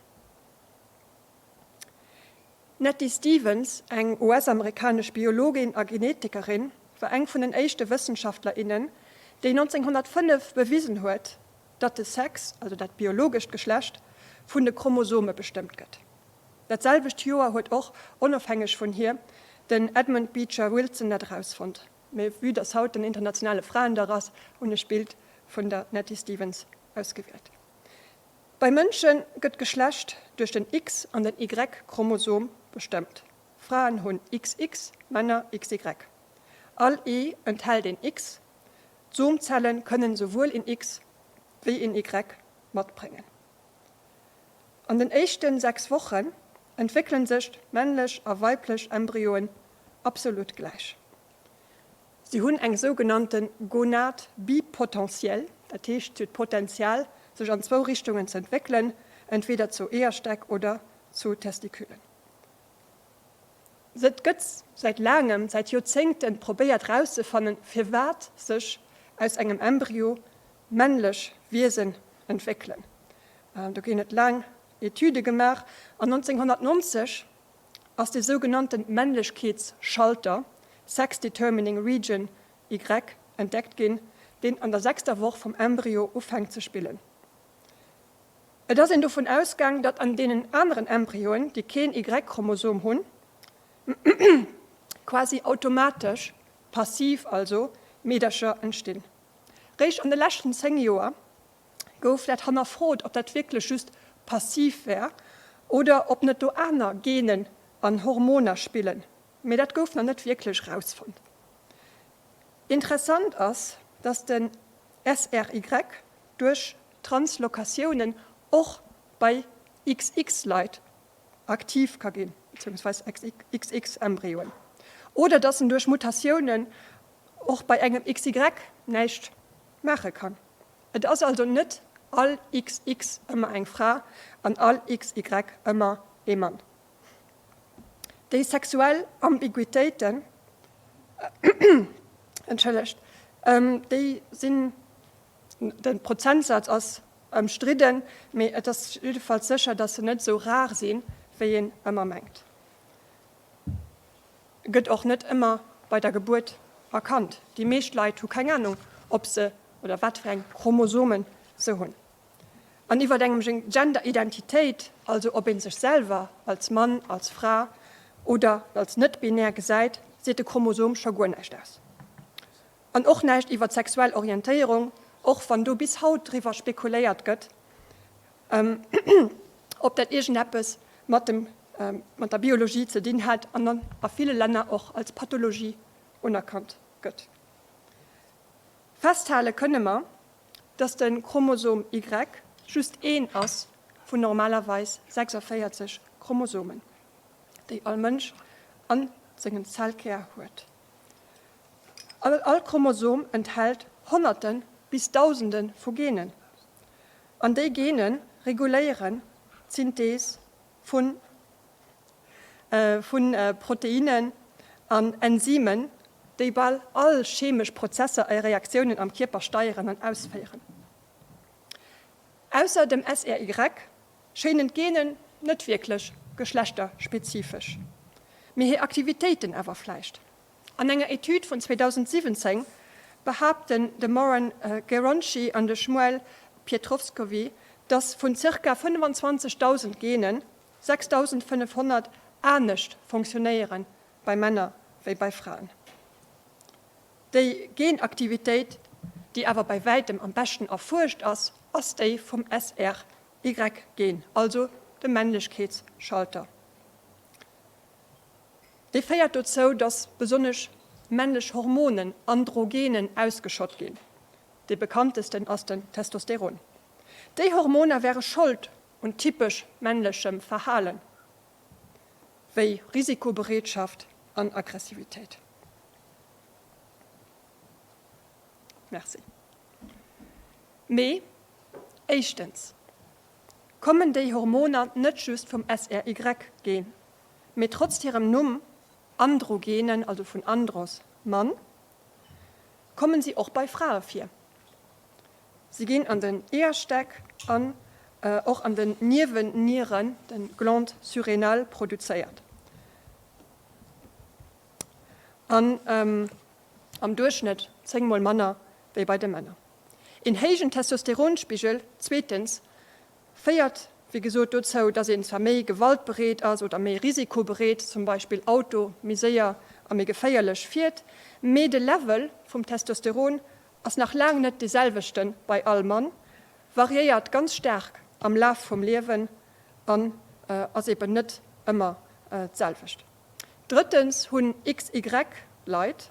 D'Nettie Stevens, eng US-amerikanesch Biologin a Genetikerin, war eng vun den éischte Wëssenschaftler, innen, déi 1905 bewisen huet, datt de Sex, also dat biologescht Geschlecht, vun de Chromosome bestëmmt gëtt. Dat selwecht Joer huet och, onofhängeg vun hir, den Edmund Beecher Wilson dat erausfonnt. Mee vue dass haut den internationale Fraendag ass, hunn ech d'Bild vun der Nettie Stevens ausgewielt. Bei Mënsche gëtt d'Geschlecht duerch den X an den Y-Chromosom bestëmmt. Fraen hunn XX, Männer XY. All Ee enthält een X. D'Somzelle kënnen esouwuel een X wéi een Y matbréngen. An den éischte 6 Wochen entwéckele sech männlech a weiblech Embryoen absolut gläich. Si hunn eng sougenannte Gonade bipotentielle, dat heescht, si huet d'Potenzial, sech an zwou Richtungen ze entwéckelen, entweeder zu Eeërstäck oder zu Testiculen. Et gëtt säit laangem, säit Joerzéngten, probéiert erauszefannen, firwat sech aus engem Embryo männlech Wiesen entwéckelen. Do ginn et laang Etüde gemaach an 1990 ass de sougenannte Männlechkeetsschalter, Sex Determining Region Y, entdeckt ginn, deen an der sechster Woch vum Embryo ufänkt ze spillen. Et ass een dovun ausgaang, datt an deenen aneren Embryoen, déi keen Y-Chromosom hunn, quasi automatesch, passiv also, Meedercher entstinn. Réischt an de leschten 10 Joer gouf dat hannerfrot, ob dat wierklech just passiv wär oder ob net do aner Genen an Hormoner spillen, mee dat gouf nach net wierklech rausfonnt. Interessant ass, dass den SRY duerch Translokatiounen och bei XX-Leit aktiv ka ginn, beziehungsweis XX-Embryoen, oder dass en duerch Mutatiounen och bei engem XY näischt maache kann. Et ass also net all XX ëmmer eng Fra an all XY ëmmer ee Mann. Déi sexuell Ambiguitéiten, entschëllegt, déi sinn, de Prozentsaz ass ëmstridden, mee et ass jiddefalls sécher, datt se net esou rar sinn, wéi een ëmmer mengt. Gëtt och net ëmmer bei der Gebuert erkannt. Déi meescht Leit hu keng Anung, ob se oder wat fir eng Chromosomen se hunn. An iwwer engem Gender-Identitéit, also ob ee sech selwer als Mann, als Fra oder als net-binär gesäit, seet de Chromosom scho guer näischt aus. An och näischt iwwer d'sexuell Orientéierung, och wann do bis haut driwwer spekuléiert gëtt, ob dat iergendeppes mat dem, mat der Biologie ze dinn hätt an dann a ville Länner och als Pathologie unerkannt gëtt. Festhale kënne mer, dass de Chromosom Y just een ass vun normalerweis 46 Chromosomen, déi all Mënsch a sengem Zellkär huet. All Chromosom enthält Honnerte bis Dausende vu Genen. An déi Gene reguléieren d'Synthees vu Proteinnen an Enzymen, déi bal all chemesch Prozesser a Reaktiounen am Kierper steieren an ausféieren. Ausser dem SRY schéinen d'Genen net wierklech geschlechterspezifesch, mee hir Aktivitéiten awer vläicht. An enger Etüd vun 2017 behaapten de Moran Geronchy an de Shmuel Pietroffskowy, datt vun zirka 25.000 Genen 6.500 anescht fonctionnéiere bei Männer wéi bei Fraen. Déi Genaktivitéit, déi awer bei wäitem am beschten erfuerscht ass, ass déi vum SRY-Gen, also dem Männlechkeetsschalter. Déi féiert dozou, datt besonnesch männlech Hormonen, Androgenen, ausgeschott ginn. Dee bekanntesten ass den Testosteron. Déi Hormoner wäre Schold un typesch männlechem Verhalen, wéi Risikobereetschaft an Aggressivitéit. Merci. Mee éischtens kommen déi Hormoner net just vum SRY-Gen. Mee trotz hirem Numm, Androgenen, also vun Andros, Mann, kommen si och bei Frae vir. Si ginn an den Eeërstäck an och an den Niewennieren, den Glandes surrénales, produzéiert. An am Duerchschnëtt 10 mol manner wéi bei de Männer. Een héijen Testosteronspigel, zweetens, Féiert wéi gesot dozou, dass een zwar méi gewaltbereet ass oder méi risikobereet, zum Beispill Auto méi séier a méi geféierlech fiert, mee de Level vum Testosteron ass nach laang net dee selwechte bei all Mann, variéiert ganz staark am Laf vum Liewen an ass eben net ëmmer d'selwecht. Drëttens hunn XY Leit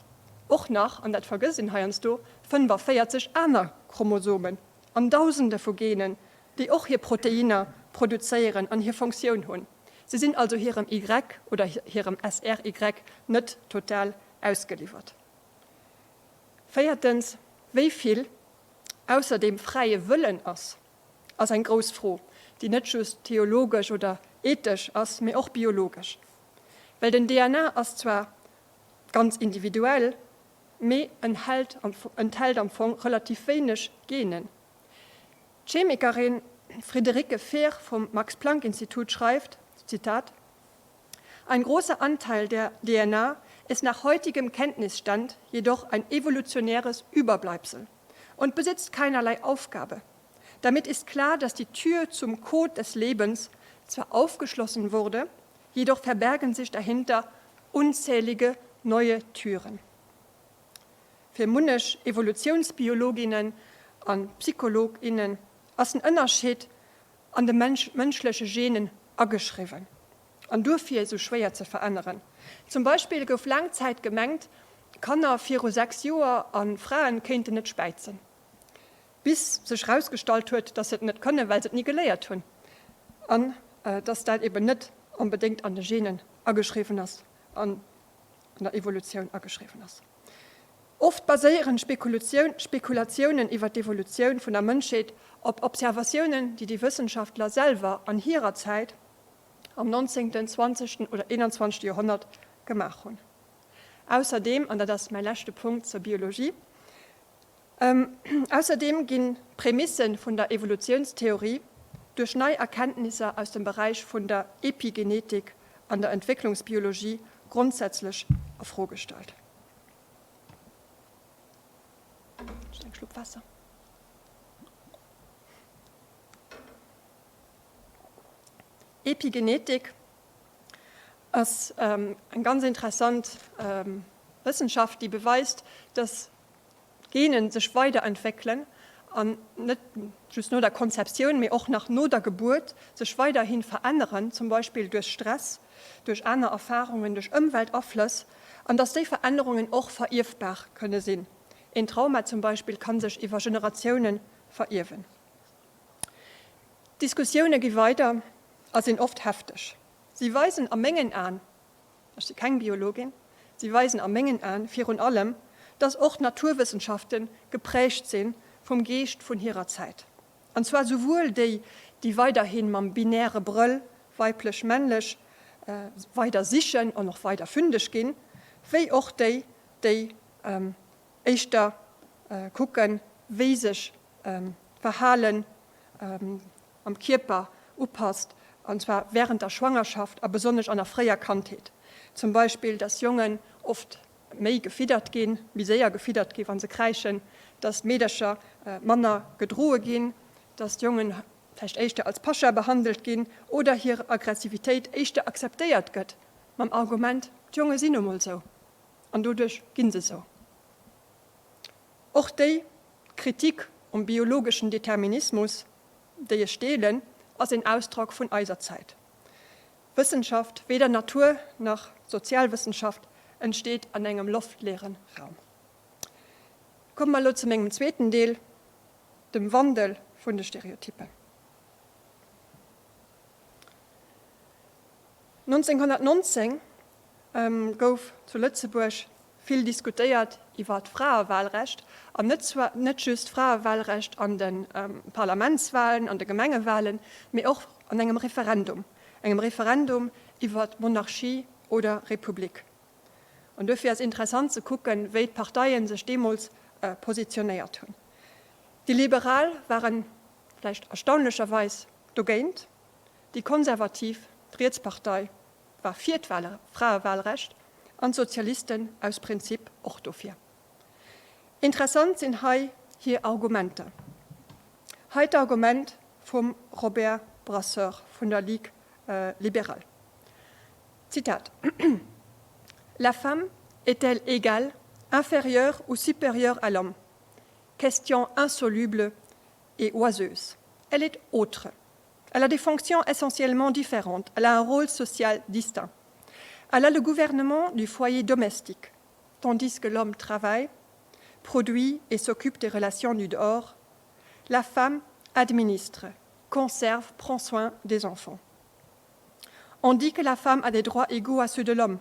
och nach, an dat vergësst een heiansdo, 45 aner Chromosomen. An Dausende vu Genen, déi och hir Proteiner produzéieren an hir Fonctioun hunn. Se sinn also hirem Y oder hirem SRY net total ausgeliwwert. Véiertens, wéi vill ausser dem fräie Wëllen ass, ass eng grouss Fro, déi net just theologesch oder ethesch ass, mee och biologesch. Well den DNA ass zwar ganz individuell, mee enthält am Fong relativ wéineg Genen. D'Chemikerin Friederike Fehr vum Max-Planck-Institut schreift, Zitat, Ein großer Anteil der DNA ist nach heutigem Kenntnisstand jedoch ein evolutionäres Überbleibsel und besitzt keinerlei Aufgabe. Damit ist klar, dass die Tür zum Code des Lebens zwar aufgeschlossen wurde, jedoch verbergen sich dahinter unzählige neue Türen. Fir munnech Evolutiounsbiologinnen a Psychologinnen ass den Ënnerscheed an de mënschleche Genen ageschriwwen an duerfir esou schwéier ze veränneren. Zum Beispill gouf laang Zäit gemengt, Kanner viru 6 Joer a Fraen kéinten net späizen. Bis sech rausgestallt huet, dass se et net kënnen, well se et ni geléiert hunn an dass dat eben net onbedéngt an de Genen ageschriwwen ass, an der Evolutioun ageschriwwen ass. Oft baséieren Spekulatiounen iwwer d'Evolutioun vun der Mënschheet op Observatiounen, déi déi Wëssenschaftler selwer an hirer Zäit, am nonzéngten, zwanzegten oder eenanzwanzegte Joerhonnert, gemaach hunn. Ausserdeem, an dat ass mäi leschte Punkt zur Biologie, ausserdeem ginn d'Prämisse vun der Evolutiounstheorie duerch nei Erkenntnisser aus dem Beräich vun der Epigenetik an der Entwécklungsbiologie grondsätzlech a Fro gestallt. Just eng Schlupp Waasser. Epigenetik ass eng ganz interessant Wëssenschaft, déi beweist, dass d'Genen sech weiderentwéckelen an net just no der Konzeptioun, mee och nach no der Gebuert sech weiderhi veränneren, zum Beispill duerch Stress, duerch aner Erfarungen, duerch Ëmweltaflëss, an dass déi Verännerungen och verierfbar kënne sinn. Een Trauma zum Beispill ka sech iwwer Generatioune verierwen. D'Diskussioune gi weider a sinn oft hefteg. Si weisen a mengen Aen, ech si keng Biologin, si weisen a mengen Aen virun allem, dass och d'Naturwëssenschafte geprägt si vum Geescht vun hirer Zäit. An zwar souwuel déi, déi weiderhi mam binäre Brëll, weiblech-männlech, weider sichen an och weider fündeg ginn, wéi och déi, déi éischter kucken, wéi sech d'Verhalen am Kierper upasst, an zwar während der Schwangerschaft a besonnesch an der fréier Kandheet. Zum Beispill, dass Jongen oft méi gefiddert ginn, méi séier gefiddert ginn, wa se kräischen, dass d'Meedercher manner gedroe ginn, dass d'Jongen vläicht éischter als Pascha behandelt ginn oder hir Aggressivitéit éischter akzeptéiert gëtt, mam Argument, d'Jonge sinn nu mol sou an doduerch gi se sou. Och déi Kritik um biologeschen Determinismus, déi ech deelen, ass een Ausdrock vun eiser Zäit. Wëssenschaft, weder Natur nach Sozialwëssenschaft, entsteet an engem loftleere Raum. Komme mer elo zu mengem zweeten Deel, dem Wandel vun de Stereotypen. 1919 gouf zu Lëtzebuerg vill diskutéiert iwwer d'Fraewahlrecht, an net zwar net just d'Fraewahlrecht an de Parlamentswahlen, an de Gemengewahlen, mee och an engem Referendum, engem Referendum iwwer Monarchie oder Republik. An duerfir ass interessant ze kucken, wéi d'Parteien sech deemools positionéiert hunn. Déi Liberal waren, vläicht erstaunlecherweis, dogéint, déi Konservativ, d'Rietspartei, war fir d'Fraewahlrecht an d'Sozialisten aus Prinzip och dofir. Interessant sinn hei hir Argumenter. Hei d'Argument vum Robert Brasseur vun der Ligue libérale, Zitat, La femme est-elle égale, inférieure ou supérieure à l'homme? Question insoluble et oiseuse. Elle est autre. Elle a des fonctions essentiellement différentes, elle a un rôle social distinct. Elle a le gouvernement du foyer domestique, tandis que l'homme travaille, produit et s'occupe des relations du dehors. La femme administre, conserve, prend soin des enfants. On dit que la femme a des droits égaux à ceux de l'homme.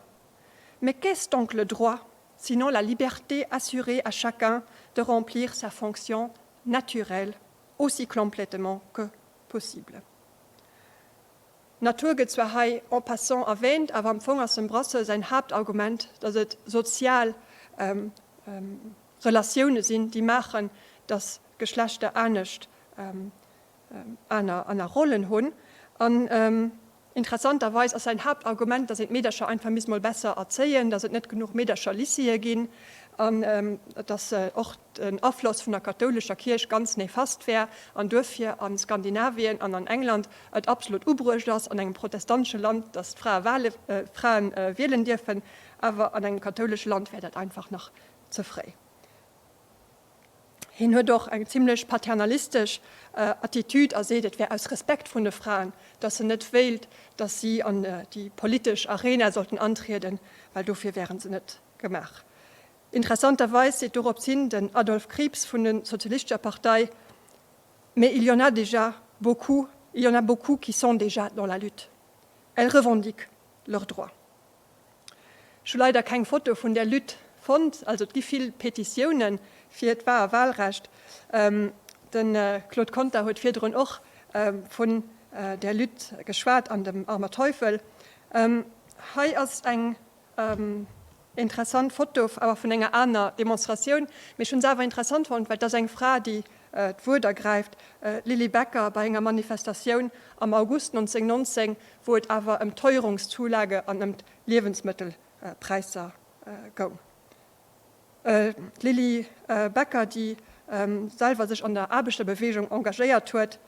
Mais qu'est-ce donc le droit, sinon la liberté assurée à chacun de remplir sa fonction naturelle aussi complètement que possible. D'Natur gëtt zwar hei en passant erwähnt, awer am Fong ass dem Brasseur säin Haaptargument, datt et sozial Relatioune sinn, déi maachen, datt Geschlechter anescht aner aner Rollen hunn. An interessanterweis ass säin Haaptargument, datt een d'Meedercher einfach misst mol besser erzéien, datt et net genuch Meedercher-Lycéeë ginn an datt och den Afloss vun der kathoulescher Kierch ganz nefast wär an duerfir a Skandinavien an an England et absolut ubruecht ass, an engem protestantesche Land, datt d'Frae Frae wielen dierfen, awer an engem kathoulesche Land wär dat einfach nach ze fréi. Hien huet och eng zimlech paternalistesch Attitude a seet, et wär aus Respekt vrun de Fraen, datt en net wéilt, datt si an déi politesch Arena sollten antrieden, well dofir wäre se net gemaach. Interessanterweis seet dorops hin den Adolf Krieps vun de Sozialistescher Partei, Mais il y en a déjà beaucoup, il y en a beaucoup qui sont déjà dans la lutte. Elles revendiquent leurs droits. Ech hu leider keng Foto vun där Lutte. Fonnt. Also et gi vill Petitioune fir d'Wahlrecht. De Claude Conter huet virdrun och vun där Lutte geschwat an dem Armer Teufel. Hei ass eng interessant Foto, awer vun enger aner Demonstratioun, mee ech hunn se awer interessant fonnt, well et ass eng Fra, déi d'Wuert ergräift, d'Lilly Becker bei enger Manifestatioun am August 1919, wou et awer ëm d'Teuerungszulage an ëm d'Liewensmëttelpräisser goung. D'Lilly Becker, déi selwer sech an der Aarbechterbeweegung engagéiert huet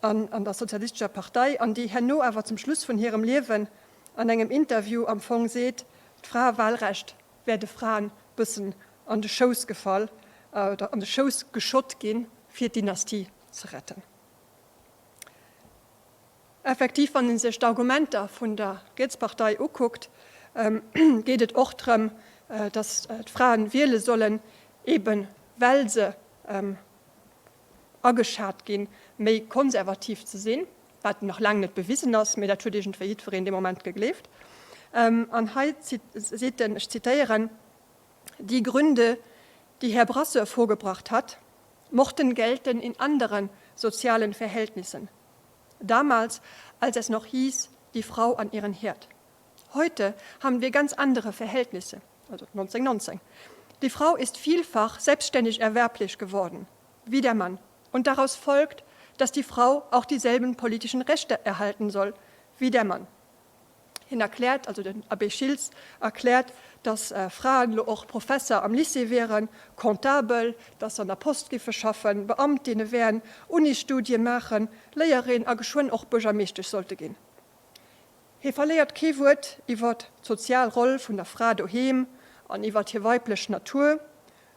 an an der Sozialistescher Partei, an déi herno awer zum Schluss vun hirem Liewen an engem Interview am Fong seet, d'Fraewahlrecht wär de Fraen bëssen an de Schouss gefall oder an de Schouss geschott ginn, fir d'Dynastie ze retten. Effektiv, wann ee sech d'Argumenter vun der Rietspartei ukuckt, geet et och drëm, datt d'Fraen wiele sollen, eebe well se ageschat ginn, méi konservativ ze sinn, wat nach laang net bewisen ass, mee dat huet iergendwéi jiddwereen dee Moment gegleeft. An hei seet en, ech zitéieren, Die Gründe, die Herr Brasseur vorgebracht hat, mochten gelten in anderen sozialen Verhältnissen. Damals, als es noch hieß, die Frau an ihren Herd. Heute haben wir ganz andere Verhältnisse, also 1919. Die Frau ist vielfach selbstständig erwerblich geworden, wie der Mann. Und daraus folgt, dass die Frau auch dieselben politischen Rechte erhalten soll wie der Mann. Hien erkläert, also den Abbé Schiltz erkläert, datt Fraen elo och Professer am Lycée wieren, Comptabel, datt se an der Post giffe schaffen, Beamtinne wären, Unisstudie maachen, Léierin a geschwënn och Buergermeeschtesch sollte ginn. Hie verléiert kee Wuert iwwer d'sozial Roll vun der Fra doheem an iwwer hir weiblech Natur.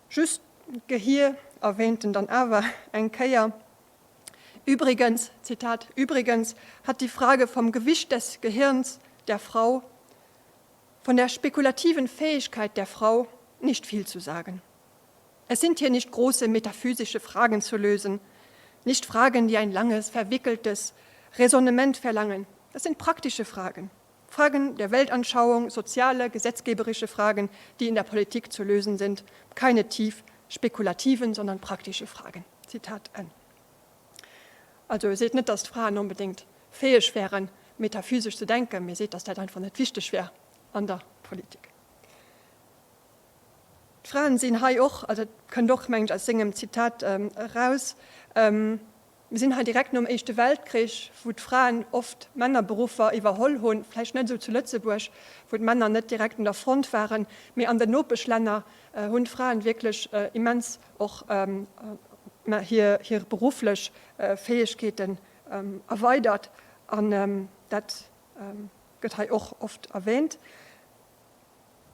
Just d'Gehier erwähnt en dann awer eng Kéier. Übrigens, Zitat, Übrigens hat die Frage vom Gewicht des Gehirns der Frau, von der spekulativen Fähigkeit der Frau nicht viel zu sagen. Es sind hier nicht große metaphysische Fragen zu lösen, nicht Fragen, die ein langes, verwickeltes Raisonnement verlangen. Das sind praktische Fragen. Fragen der Weltanschauung, soziale, gesetzgeberische Fragen, die in der Politik zu lösen sind, keine tief spekulativen, sondern praktische Fragen. Zitat Enn. Also e seet net, datt d'Fraen onbedéngt fäeg wären, metaphysesch ze denken, mee e seet, datt dat einfach net wichteg wär an der Politik. D'Fraen sinn hei och, also dat kënnt och, mengen ech, aus sengem Zitat eraus, Mir sinn hei direkt nom Éischte Weltkrich, wou d'Fraen oft Männerberuffer iwwerholl hunn, vläicht net esou zu Lëtzebuerg, wou d'Männer net direkt un der Front waren, mee an den Nopeschlänner hunn d'Fraen wierklech immens och hir berufflech Fäegkeeten erweidert an dat gëtt hei och oft erwähnt.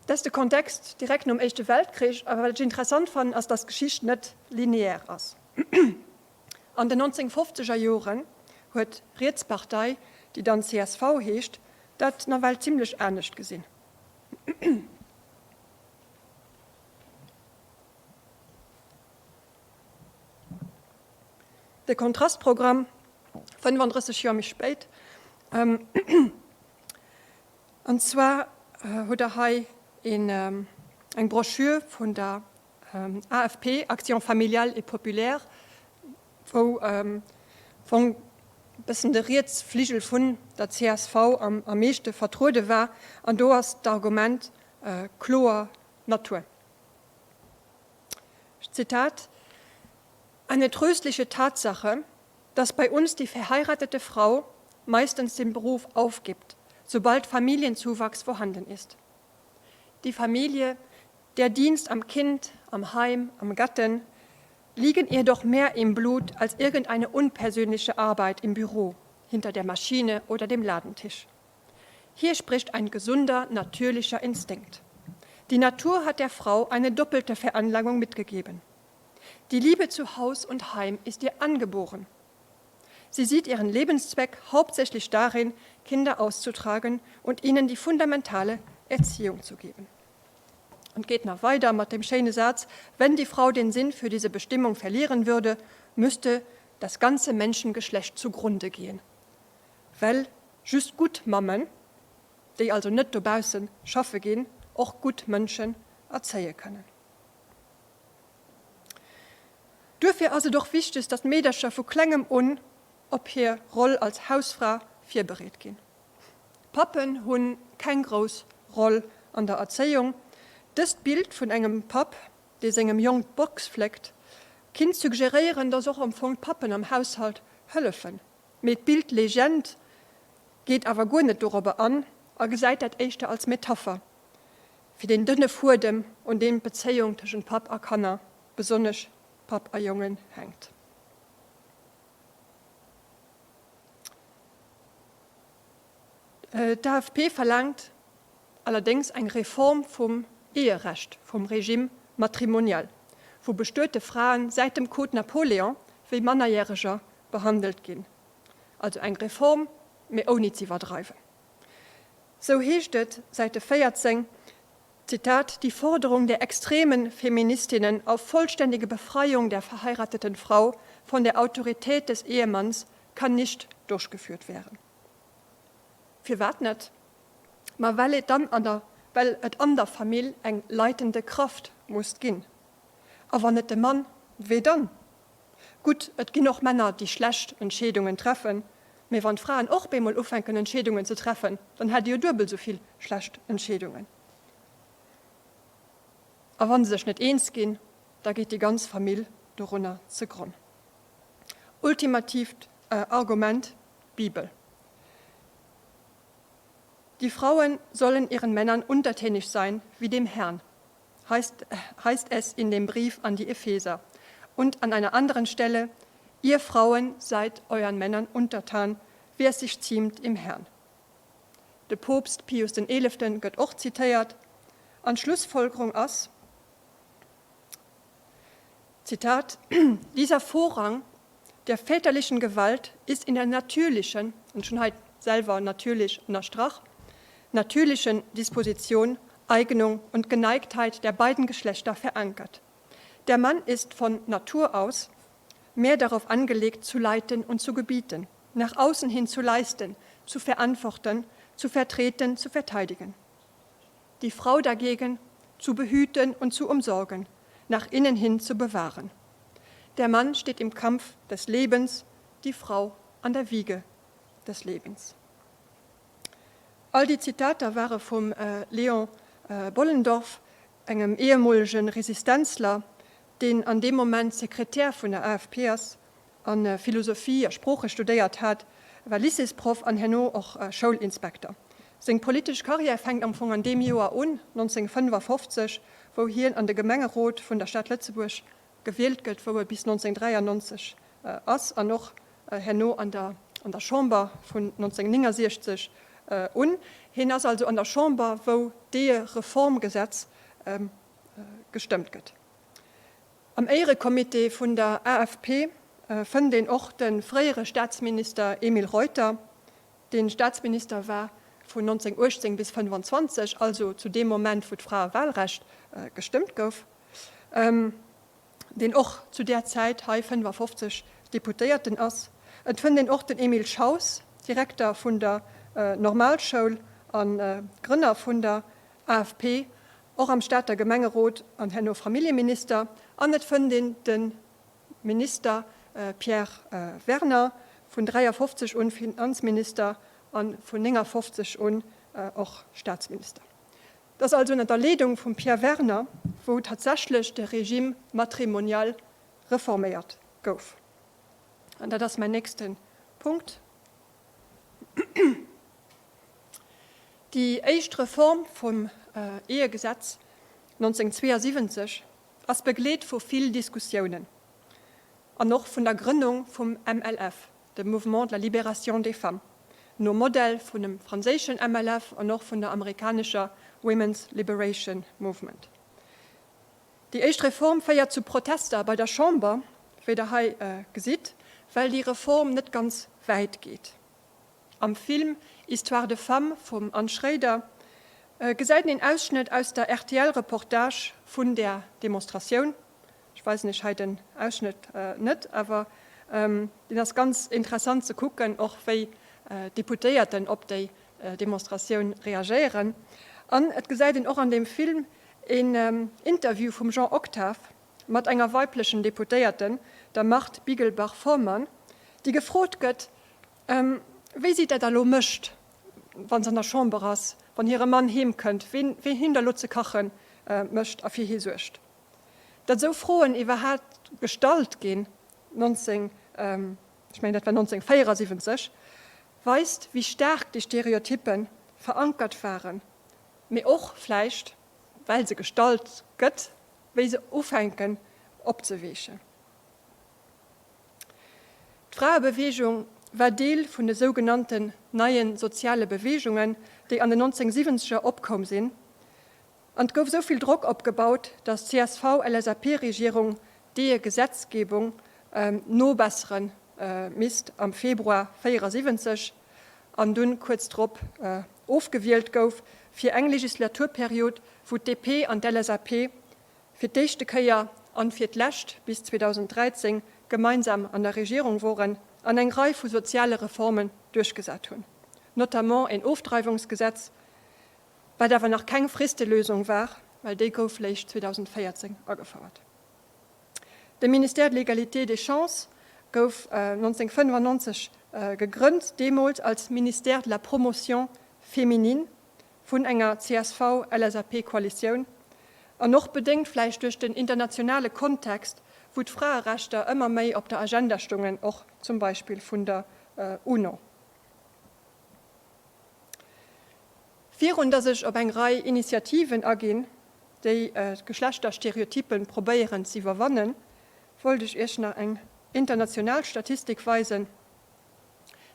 Dat ass de Kontext direkt nom Éischte Weltkrich. Awer wat ech interessant fannen, ass, dass d'Geschicht net lineaire ass. An den 1950er Joren huet d'Rietspartei, déi dann csv heescht, dat nawell zimlech anescht gesinn. De Kontrastprogramm, 35 Joer méi spéit, An zwar hutt Der hei eng Broschür vun der AFP, Action familiale et populaire, wou am Fong e bëssen de Rietsfligel vun der csv am meeschte vertruede war. An do ass d'Argument kloer Natur. Zitat, Eine tröstliche Tatsache, dass bei uns die verheiratete Frau meistens den Beruf aufgibt, sobald Familienzuwachs vorhanden ist. Die Familie, der Dienst am Kind, am Heim, am Gatten liegen ihr doch mehr im Blut als irgendeine unpersönliche Arbeit im Büro, hinter der Maschine oder dem Ladentisch. Hier spricht ein gesunder, natürlicher Instinkt. Die Natur hat der Frau eine doppelte Veranlagung mitgegeben. Die Liebe zu Haus und Heim ist ihr angeboren. Sie sieht ihren Lebenszweck hauptsächlich darin, Kinder auszutragen und ihnen die fundamentale Erziehung zu geben. Und geht nach weider mat dem schéine Saz, Wenn die Frau den Sinn für diese Bestimmung verlieren würde, müsste das ganze Menschengeschlecht zugrunde gehen. Well just gutt Mammen, déi also net dobausse schaffe ginn, och gutt Mënschen. erzéie kënnen. Duerfir ass et och wichteg, datt d'Meedercher vu klengem un op hir Roll als Hausfra virbereet ginn. D'Pappen hu keng grouss Roll an der Erzéiung. Dëst Bild vun engem Papp, dee sengem Jong d'Box fléckt, kinnt suggeréieren, datt och am Fong d'Pappen am Haushalt hëllefen. Mee d'Bildlegend geet awer guer net dorobber an a gesäit dat éischter als Metapher fir deen dënne Fuedem, un deem d'Bezéiung tëschent Papp a Kanner, besonnesch Papp a Jongen, hänkt. D'AFP verlaangt allerdéngs eng Reform vum Eherecht, vum Régime matrimonial, wou bestuete Fraen säit dem Code Napoléon wéi Mannerjäreger behandelt ginn. Also eng Reform, mee ouni z'iwwerdreiwen. Sou heescht et, Säite 14, Zitat, Die Forderung der extremen Feministinnen auf vollständige Befreiung der verheirateten Frau von der Autorität des Ehemanns kann nicht durchgeführt werden. Firwat net? Ma well et dann an der, well et an der Famill eng leitende Kraft musst ginn. A wann net de Mann, wee dann? Gutt, et ginn och Männer, déi schlecht Entscheedungen treffen, mee wann d'Fraen och bemol ufänken Entscheedungen ze treffen, dann hätt ee jo duebel esou vill schlecht Entscheedungen. A wa se sech net eens ginn, da geet déi ganz Famill dorunner zegronn. Ultimatiivt Argument, d'Bibel. Die Frauen sollen ihren Männern untertänig sein wie dem Herrn, heißt, heißt es in dem Brief an die Epheser. Und an einer anderen Stelle, Ihr Frauen seid euren Männern untertan, wie es sich ziemt im Herrn. De Poopst Pius den Eeleften gëtt och zitéiert, an d'Schlussfolgerung ass, Zitat, Dieser Vorrang der väterlichen Gewalt ist in der natürlichen, an ech hunn hei selwer natürlich ënnerstrach, natürlichen Disposition, Eignung und Geneigtheit der beiden Geschlechter verankert. Der Mann ist von Natur aus mehr darauf angelegt, zu leiten und zu gebieten, nach außen hin zu leisten, zu verantworten, zu vertreten, zu verteidigen. Die Frau dagegen zu behüten und zu umsorgen, nach innen hin zu bewahren. Der Mann steht im Kampf des Lebens, die Frau an der Wiege des Lebens. All déi Zitater ware vum Léon Bollendorf, engem ehemolege Resistenzler, deen an deem Moment Sekretär vun der AFP ass a Philosophie a Sprooche studéiert hat, war Lycéesproff an herno och Schoulinspekter. Seng politesch Karriär fänkt am Fong an deem Joer un, 1955, wou hien an de Gemengerot vun der Stad Lëtzebuerg gewielt gëtt, wou e bis 1993 ass an och herno an der an der Chamber vun 1969 un. Hien ass also an der Chamber, wou d'Ehereformgesetz gestëmmt gëtt. Am Éierecomité vun der AFP fënnt een och de fréiere Staatsminister Emile Reuter, dee Staatsminister war vun 1918 bis 25, also zu deem Moment, wou d'Fraewahlrecht gestëmmt gouf, deen och zu där Zäit hei 55 Deputéierten ass. Et fënnt een och den Emile Schaus, Direkter vun der Normalschoul a Grënner vun der AFP, och am Stater Gemengerot an herno Familljeminister, an et fënnt een de Minister Pierre Werner, vun 53 un Finanzminister a vun 59 un och Staatsminister. Et ass also ënner der Leedung vum Pierre Werner, wou tatsächlech de Régime matrimonial reforméiert gouf. An dat ass mäin nächste Punkt. Déi éischt Reform vum Ehegesetz 1972 ass begleet vu vill Diskussiounen an och vun der Grënnung vum MLF, dem Mouvement de la Libération des Femmes, nom Modell vun dem franséischen MLF an och vun der amerikanescher Women's Liberation Movement. Déi éischt Reform féiert zu Protester bei der Chamber, wéi Der hei gesitt, well déi Reform net ganz wäit geet. Am Film Histoires de femmes vum Anne Schréider gesäit een een Ausschnëtt aus der RTL-Reportage vun där Demonstratioun. Ech weisen iech hei den Ausschnëtt net, awer deen ass ganz interessant ze kucken, och wéi d'Deputéierten op déi Demonstratioun reagéieren. An et gesäit een och an deem Film. Een Interview vum Jean Octave mat enger weiblechen Deputéierten, der Marthe Bigelbach-Formann, déi gefrot gëtt, wéi si dat elo mécht, wa se an der Chamber ass, wann hire Mann heem kënnt, ween him da lo ze kache mécht a fir hie suergt. Datt esou Froen iwwerhaapt gestallt ginn, 19, ech mengen dat war 1974, weist, wéi staark déi Stereotyppe verankert waren, mee och vläicht, well se gestallt gëtt, wéi se ufänken opzeweechen. D'Fraebeweegung war Deel vun de sougenannten neie soziale Beweegungen, déi an den 1970er opkoum sinn, an 't gouf esou vill Drock opgebaut, datt d'CSV-LSAP-Regierung deeë Gesetzgebung nobessere misst am Februar 74 an dunn kuerz drop ofgewielt gouf fir eng Legislaturperiod, wou d'DP an d'LSAP fir d'éischte Kéier an fir d'lescht bis 2013 gemeinsam an der Regierung woren an eng Rei vu soziale Reformen duerchgesat hunn, notamment een Ofdreiwungsgesetz, wat awer nach keng Fristelösung war, well déi gouf léischt 2014 agefouert. De Ministère de l'Égalité des chances gouf 1995 gegrënnt, deemools als Ministère de la Promotion féminine vun enger CSV-LSAP-Koalitioun, an och bedéngt vläicht duerch den internationale Kontext, wou d'Fraerechter ëmmer méi op der Agenda stungen, och zum Beispill vun der UNO. Virun datt ech op eng Rei Initiativen aginn, déi d'Geschlechterstereotypen probéieren z'iwwerwannen, wollt ech Iech nach eng international Statistik weisen,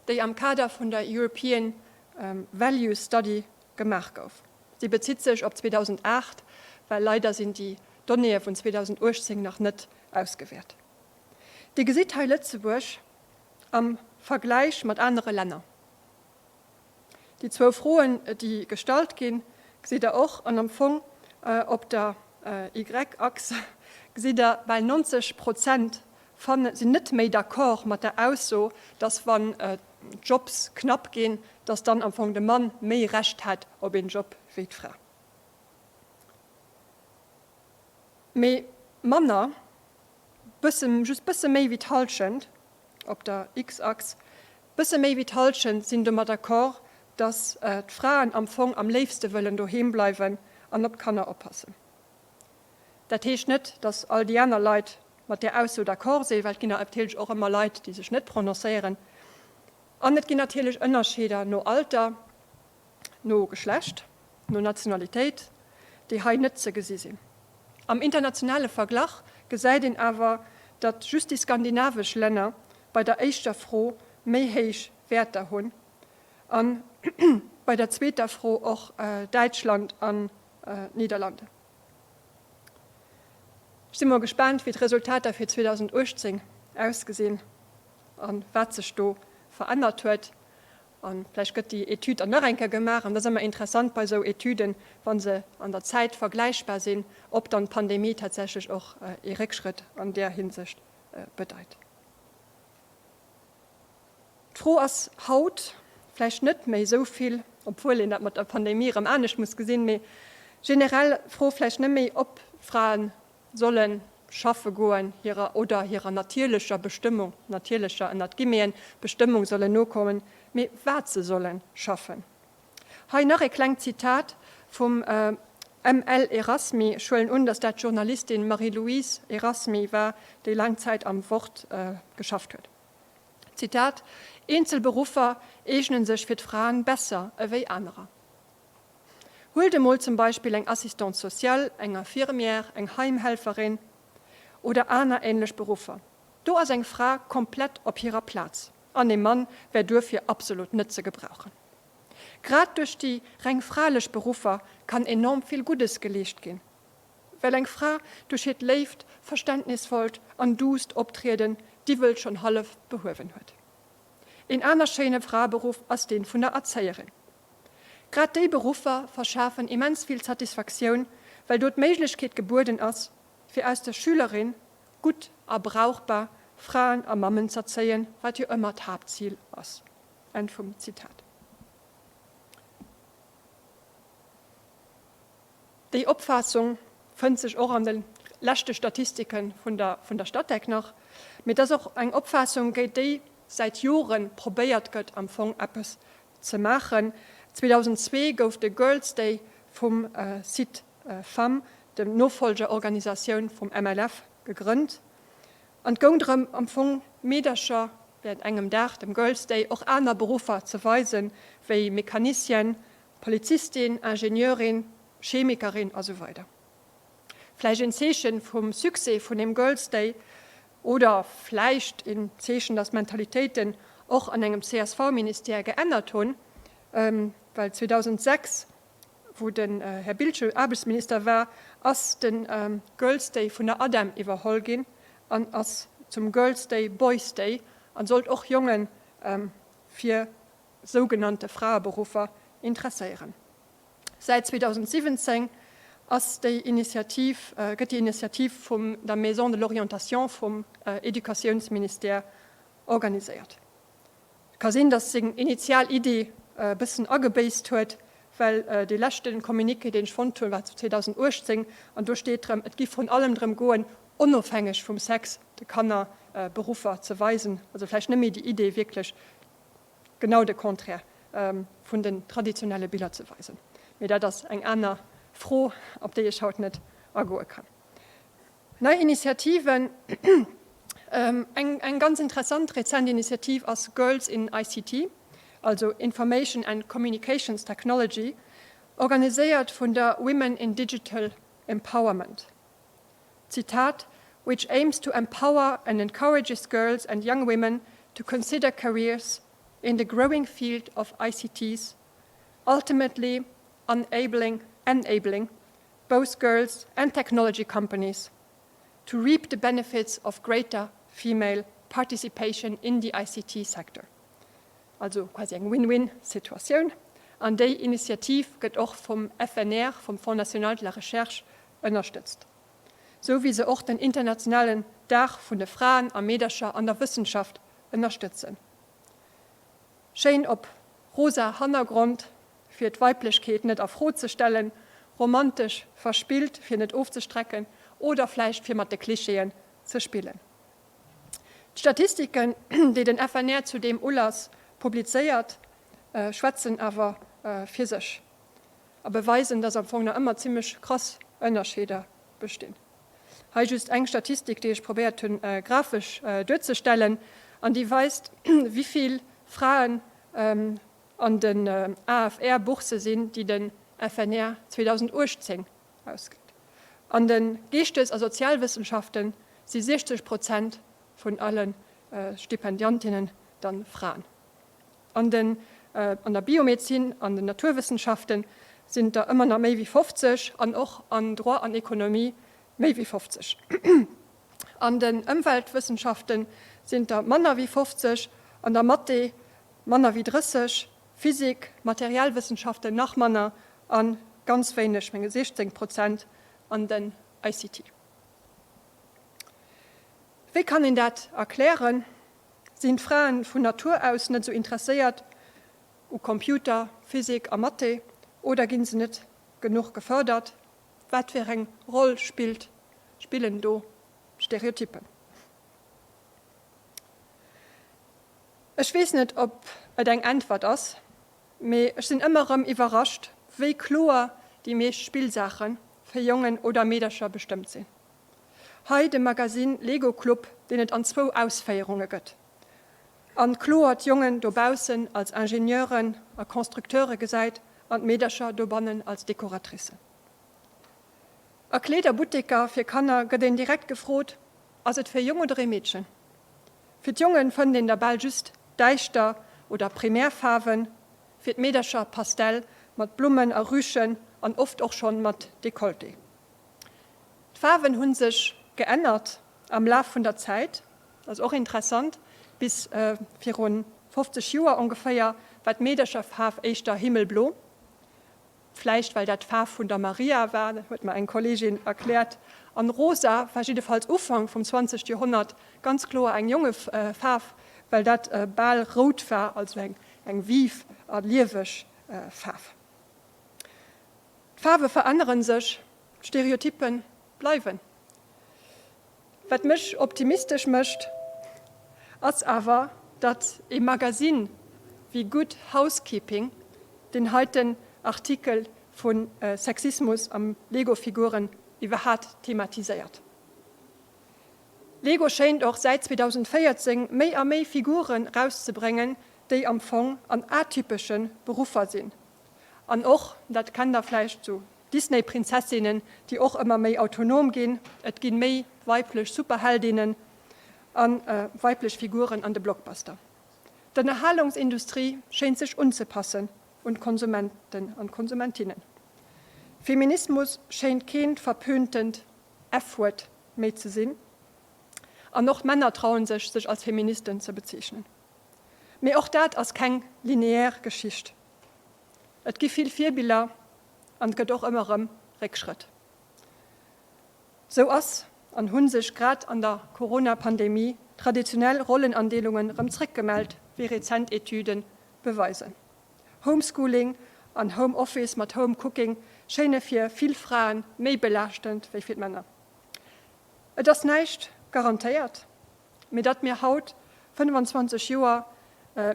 déi am Kader vun der European Values Study gemaach gouf. Si bezitt sech op 2008, well leider sinn déi Donnéeë vun 2018 nach net ausgewäert. Dir gesitt hei Lëtzebuerg am Vergläich mat anere Länner. Déi zwou Froen, déi gestallt ginn, gesitt Der och. An am Fong op der Y-Achs gesitt Der, bal 90 Prozent sinn net méi d'accord mat der Ausso, dass wann d'Jobs knapp ginn, dass dann am Fong de Mann méi Recht hätt op een Job wéi d'Fra. Mee manner, bësse, just bësse méi wéi d'Hallschent op der X-Achs, Bësse méi wéi d'Hallschent sinn domat d'accord, datt d'Fraen am Fong am léifste wëllen doheem bleiwen an op d'Kanner oppassen. Dat heescht net, datt all déi aner Leit mat där Ausso d'accord sinn, well et ginn natierlech och ëmmer Leit, déi sech net prononcéieren. An et ginn natierlech Ënnerscheeder no Alter. no Geschlecht, no Nationalitéit, déi hei net ze gesi sinn. Am internationale Verglach gesäit een awer, datt just déi skandinavesch Länner bei der éischter Fro méi héich Wäerter hunn a bei der zweeter Fro och Däitschland an d'Niederlande. Ech si mol gespaant, wéi d'Resultater fir 2018 ausgesinn a wat sech do verännert huet. A vläicht gëtt déi Etüd dann nach eng Kéier gemaach. An et ass ëmmer interessant bei esou Etüden, wa se an der Zäit vergläichbar sinn, ob dann d'Pandemie tatsächlech och ee Réckschrëtt an där Hinsicht bedeit. D'Fro ass haut vläicht net méi esou vill, obwuel een dat mat der Pandemie erëm anescht muss gesinn, mee generell d'Fro vläicht net méi, ob Frae solle schaffe goen, hirer oder hirer natierlecher Bestëmmung, natierlecher ënnert Guillemeten, Bestëmmung sollen nokommen, mee wat se solle schaffen. Hei nach e klengt Zitat vum ML. Erasmy, ech huelen un, datt dat d'Journalistin Marie-Louise Erasmy war, déi laang Zäit am Wort geschafft huet. Zitat, Eenzel Beruffer eegnen sech fir d'Fraen besser ewéi anerer. Huelt emol zum Beispill eng Assistante sociale, eng Infirmière, eng Heimhelferin oder aner änlech Beruffer. Do ass eng Fra komplett op hirer Plaz an ee Mann wär duerfir absolut net ze gebrauchen. Grad duerch déi reng fralech Beruffer kann enorm vill Guddes geleescht ginn, well eng Fra duerch hiert léift, verständnisvollt an duusst Optrieden d'Iwwel schonn hallef behuewen huet. Een aner schéine Fraeberuff ass deen vun der Erzéierin. Grad déi Beruffer verschafen immens vill Satisfaktioun, well do d'Méiglechkeet gebueden ass, fir aus der Schülerin gutt a brauchbar Fraen a Mammen z'erzéien, wat jo ëmmer d'Haaptzil ass. Enn vum Zitat. Déi Opfaassung fënnt sech och an de leschte Statistike vun der vun der Statec nach. Mee et ass och eng Opfaassung, géint déi säit Jore probéiert gëtt, am Fong eppes ze maachen. 2002 gouf de Girls' Day vum Site Femmes, dem Nofolgerorganisatioun vum MLF, gegrënnt. An et goung drëm, am Fong Meedercher während engem Dag, dem Girls' Day, och aner Beruffer ze weisen, wéi Mecanicienne, Polizistin, Ingenieurin, Chemikerin a sou weider. Vläicht een Zeechen vum Succès vun deem Girls' Day oder vläicht een Zeechen, dass d'Mentalitéiten och an engem CSV-Ministère geännert hunn, well 2006, wou den Här Biltgen Aarbechtsminister war, ass de Girls' Day vun der ADEM iwwerholl ginn an ass zum Girls' Day Boys' Day an sollt och Jongen fir sougenannte Fraeberuffer interesséieren. Säit 2017 ass déi Initiativ, gëtt déi Initiativ vum der Maison de l'orientation vum Educatiounsministère organiséiert. Et ka sinn, datt seng initial Idee e bëssen agebéisst huet, well dee leschte Communiqué, deen ech fonnt hunn, war 2018 an do steet drëm, et giff vrun allem drëm goen, onofhängeg vum Sex de Kanner Beruffer ze weisen. Also vläicht net méi déi Idee wierklech genau de Contraire vun den traditionelle Biller ze weisen. Mee dat ass eng aner Fro, op déi ech haut net agoe kann. Nei Initiativen, Eng ganz interessant rezent Initiativ ass Girls in ICT, also Information and Communications Technology, organiséiert vun der Women in Digital Empowerment. Zitat, which aims to empower and encourages girls and young women to consider careers in the growing field of ICTs, ultimately enabling, enabling both girls and technology companies to reap the benefits of greater female participation in the ICT sector. Also quasi eng Win-win-Situatioun. An déi Initiativ gëtt och vum FNR, vum Fonds national de la recherche, ënnerstëtzt. Sou wéi se och den internationalen Dag vun de Fraen a Meedercher an der Wëssenschaft ënnerstëtzen. Schéin op rosa Hannergrond, fir d'Weiblechkeet net a Fro ze stellen, romantesch verspillt, fir net ofzestrecken oder vläicht fir mat de Klischeeën ze spillen. D'Statistiken, déi den FNR zu deem Ulass publizéiert, schwätzen awer fir sech a beweisen, dass am Fong nach ëmmer zimmlech krass Ënnerscheeder bestinn. Hei just eng Statistik, déi ech probéiert hunn grafesch duerzestellen an déi weist, wéi vill Fraen an den AFR-Boursse sinn, déi den FNR 2018 ausgëtt. An de Geeschtes a Sozialwëssenschafte si 60 Prozent vun alle Stipendiantinnen dann Fraen. An den an der Biomedezin an den Naturwëssenschafte sinn et der ëmmer nach méi wéi 50 an och an Droit an Ekonomie méi wéi 50. An den Ëmweltwëssenschafte sinn et der manner wéi 50, an der Mathé manner wéi 30, Physik, Materialwëssenschaften nach manner a ganz wéineg, menge 16 Prozent an den ICT. Wéi kann een dat erklären? Sinn d'Fraen vun Natur aus net esou interesséiert u Computer, Physik a Mathé oder ginn se net genuch gefërdert? Wat fir eng Roll spillt, spillen do Stereotypen? Ech weess net, ob et eng Äntwert ass, mee ech sinn ëmmer erëm iwwerrascht, wéi kloer déi meescht Spillsaache fir Jongen oder Meedercher bestëmmt sinn. Hei de Magazine Lego Club, deen et an zwou Ausféierunge gëtt. An kloer d'Jongen dobaussen als Ingenieuren a Constructeure gesäit an d'Meedercher dobannen als Dekoratricen. A Kleederbutteker fir Kanner gëtt een direkt gefrot, Ass et fir e Jong oder ee Meedchen? Fir d'Jongen fënnt een der bal just däischter oder Primärfaarwen, fir d'Meedercher Pastell mat Blummen a Rüschen an oft och schonn mat Decolleté. D'Faarwen hu sech geännert am Laf vun der Zäit, dat ass och interessant, bis viru 50 Joer ongeféier war d'Meedercherfaarf éischter himmelblo, vläicht well dat d'Faarf vun der Maria war, dat huet mer eng Kolleegin erkläert, an rosa war jiddefalls Ufank vum 20. Joerhonnert ganz kloer eng Jongefaarf, well dat bal rout war, also eng vive a lieweg Faarf. D'Faarwe verännere sech, d'Stereotyppe bleiwen. Wat mech optimistesch mécht, ass awer, datt ee Magasinn wéi Good Housekeeping deen heiten Artikel vu Sexismus am Lego-Figuren iwwerhat thematiséiert. Lego schéint och säit 2014 méi a méi Figuren rauszebréngen, déi am Fong an atypesche Beruffer sinn. An och, dat kennt der vläicht, sou Disney-Prinzessinnen, déi och ëmmer méi autonom ginn. Et gi méi weiblech Superheldinnen a weiblech Figuren an de Blockbuster. D'Ënnerhalungsindustrie schéint sech unzepassen un d'Konsumenten an d'Konsumentinnen. Feminismus schéint keent verpöntent F-Wuert méi ze sinn. An och d'Männer trauen sech, sech als Feministen ze bezeechnen. Mee och dat ass keng lineär Geschicht. Et gi vill Virbiller an et gëtt och ëmmer erëm Réckschrëtt. Sou ass an hu sech grad an der Corona-Pandemie traditionell Rollenandeelungen erëm zréckgemellt, wéi rezent Etüde beweisen. Homeschooling an Home Office mat Home Cooking schéine fir vill Frae méi belaaschtend wéi fir d'Männer. Et ass näischt garantéiert, mee datt mir haut, 25 Joer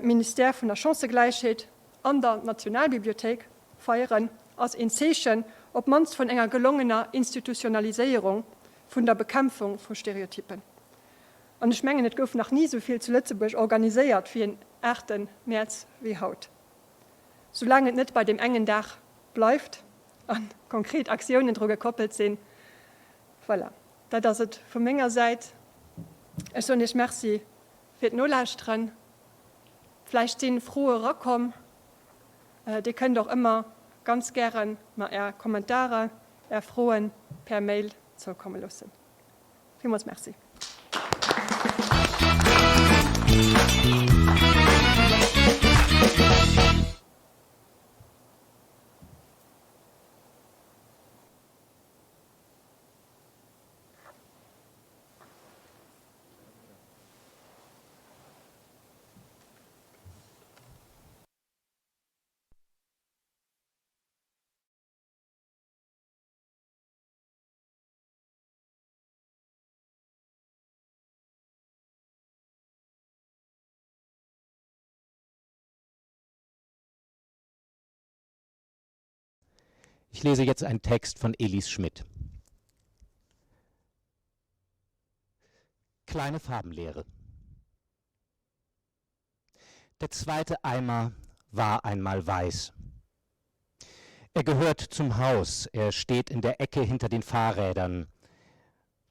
Ministère vun der Chancëgläichheet an der Nationalbibliothéik feieren, ass een Zeechen op d'mannst vun enger gelongener Institutionaliséierung vun der Bekämpfung vu Stereotypen. An ech mengen, et gouf nach ni esou vill zu Lëtzebuerg organiséiert fir een 8 Mäerz wéi haut. Soulaang et net bei deem engen Dag bleift a konkret Aktiounen dru gekoppelt sinn. Voilà, dat ass et vu menger Säit. Ech soen Iech Merci fir d'Nolauschteren. Vläicht si Froe erakomm. Dir kënnt och ëmmer ganz gäre mer Är Kommentarer, Är Froe per Mail zoukomme loossen. Villmools Merci. Ich lese jetzt einen Text von Elis Schmidt. Kleine Farbenlehre. Der zweite Eimer war einmal weiß. Er gehört zum Haus, er steht in der Ecke hinter den Fahrrädern.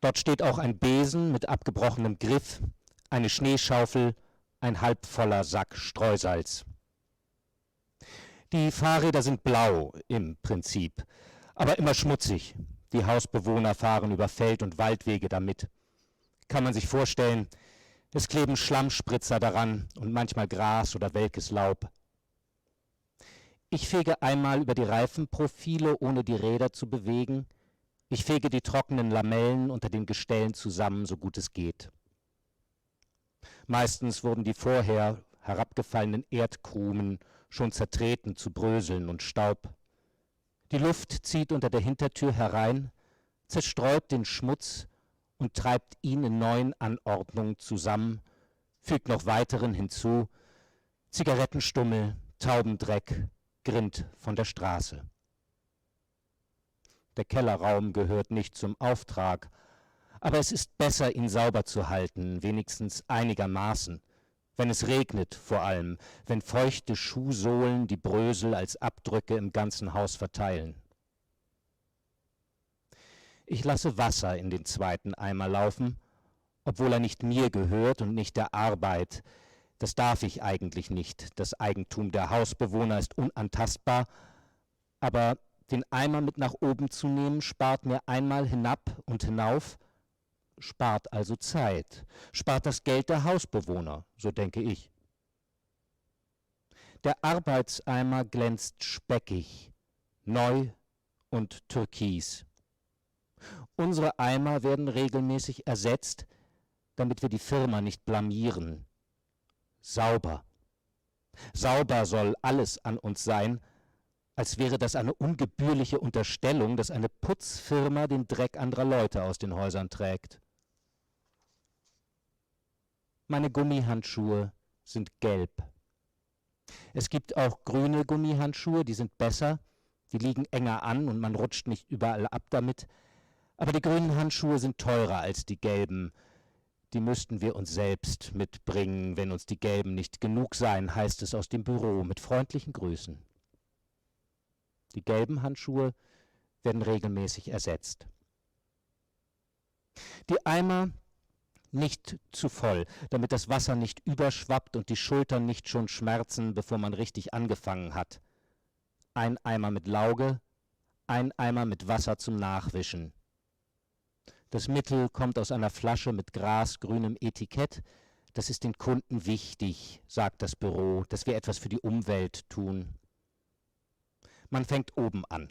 Dort steht auch ein Besen mit abgebrochenem Griff, eine Schneeschaufel, ein halbvoller Sack Streusalz. Die Fahrräder sind blau im Prinzip, aber immer schmutzig. Die Hausbewohner fahren über Feld- und Waldwege damit. Kann man sich vorstellen, es kleben Schlammspritzer daran und manchmal Gras oder welkes Laub. Ich fege einmal über die Reifenprofile, ohne die Räder zu bewegen. Ich fege die trockenen Lamellen unter den Gestellen zusammen, so gut es geht. Meistens wurden die vorher herabgefallenen Erdkrumen schon zertreten zu Bröseln und Staub. Die Luft zieht unter der Hintertür herein, zerstreut den Schmutz und treibt ihn in neuen Anordnungen zusammen, fügt noch weiteren hinzu: Zigarettenstummel, Taubendreck, Grind von der Straße. Der Kellerraum gehört nicht zum Auftrag, aber es ist besser, ihn sauber zu halten, wenigstens einigermaßen, wenn es regnet vor allem, wenn feuchte Schuhsohlen die Brösel als Abdrücke im ganzen Haus verteilen. Ich lasse Wasser in den zweiten Eimer laufen, obwohl er nicht mir gehört und nicht der Arbeit. Das darf ich eigentlich nicht. Das Eigentum der Hausbewohner ist unantastbar, aber den Eimer mit nach oben zu nehmen, spart mir einmal hinab und hinauf, spart also Zeit, spart das Geld der Hausbewohner, so denke ich. Der Arbeitseimer glänzt speckig, neu und türkis. Unsere Eimer werden regelmäßig ersetzt, damit wir die Firma nicht blamieren. Sauber. Sauber soll alles an uns sein. Als wäre das eine ungebührliche Unterstellung, dass eine Putzfirma den Dreck anderer Leute aus den Häusern trägt. Meine Gummihandschuhe sind gelb. Es gibt auch grüne Gummihandschuhe, die sind besser, die liegen enger an und man rutscht nicht überall ab damit. Aber die grünen Handschuhe sind teurer als die gelben. Die müssten wir uns selbst mitbringen, wenn uns die gelben nicht genug seien, heißt es aus dem Büro mit freundlichen Grüßen. Die gelben Handschuhe werden regelmäßig ersetzt. Die Eimer nicht zu voll, damit das Wasser nicht überschwappt und die Schultern nicht schon schmerzen, bevor man richtig angefangen hat. Ein Eimer mit Lauge, ein Eimer mit Wasser zum Nachwischen. Das Mittel kommt aus einer Flasche mit grasgrünem Etikett. Das ist den Kunden wichtig, sagt das Büro, dass wir etwas für die Umwelt tun. Man fängt oben an.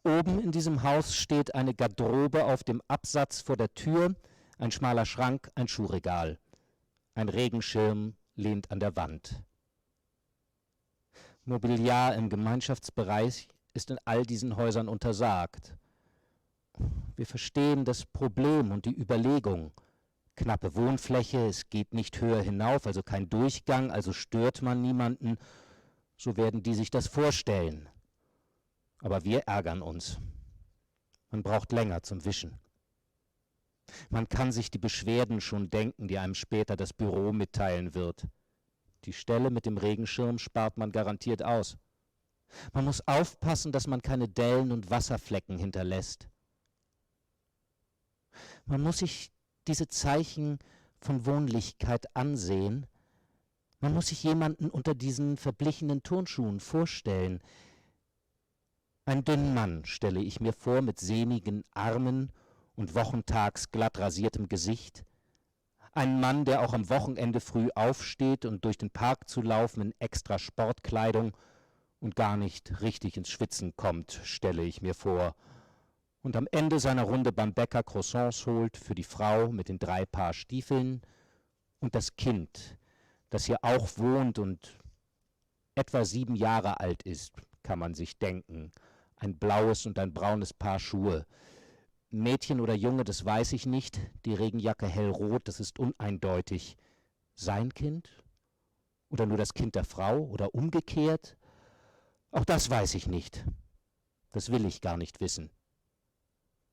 Oben in diesem Haus steht eine Garderobe auf dem Absatz vor der Tür, ein schmaler Schrank, ein Schuhregal. Ein Regenschirm lehnt an der Wand. Mobiliar im Gemeinschaftsbereich ist in all diesen Häusern untersagt. Wir verstehen das Problem und die Überlegung. Knappe Wohnfläche, es geht nicht höher hinauf, also kein Durchgang, also stört man niemanden, so werden die sich das vorstellen. Aber wir ärgern uns. Man braucht länger zum Wischen. Man kann sich die Beschwerden schon denken, die einem später das Büro mitteilen wird. Die Stelle mit dem Regenschirm spart man garantiert aus. Man muss aufpassen, dass man keine Dellen und Wasserflecken hinterlässt. Man muss sich diese Zeichen von Wohnlichkeit ansehen. Man muss sich jemanden unter diesen verblichenen Turnschuhen vorstellen. Einen dünnen Mann stelle ich mir vor mit sehnigen Armen und wochentags glatt rasiertem Gesicht. Einen Mann, der auch am Wochenende früh aufsteht und durch den Park zu laufen in extra Sportkleidung und gar nicht richtig ins Schwitzen kommt, stelle ich mir vor. Und am Ende seiner Runde beim Bäcker Croissants holt für die Frau mit den drei Paar Stiefeln und das Kind, das hier auch wohnt und etwa sieben Jahre alt ist, kann man sich denken. Ein blaues und ein braunes Paar Schuhe. Mädchen oder Junge, das weiß ich nicht, die Regenjacke hellrot, das ist uneindeutig. Sein Kind? Oder nur das Kind der Frau oder umgekehrt? Auch das weiß ich nicht. Das will ich gar nicht wissen.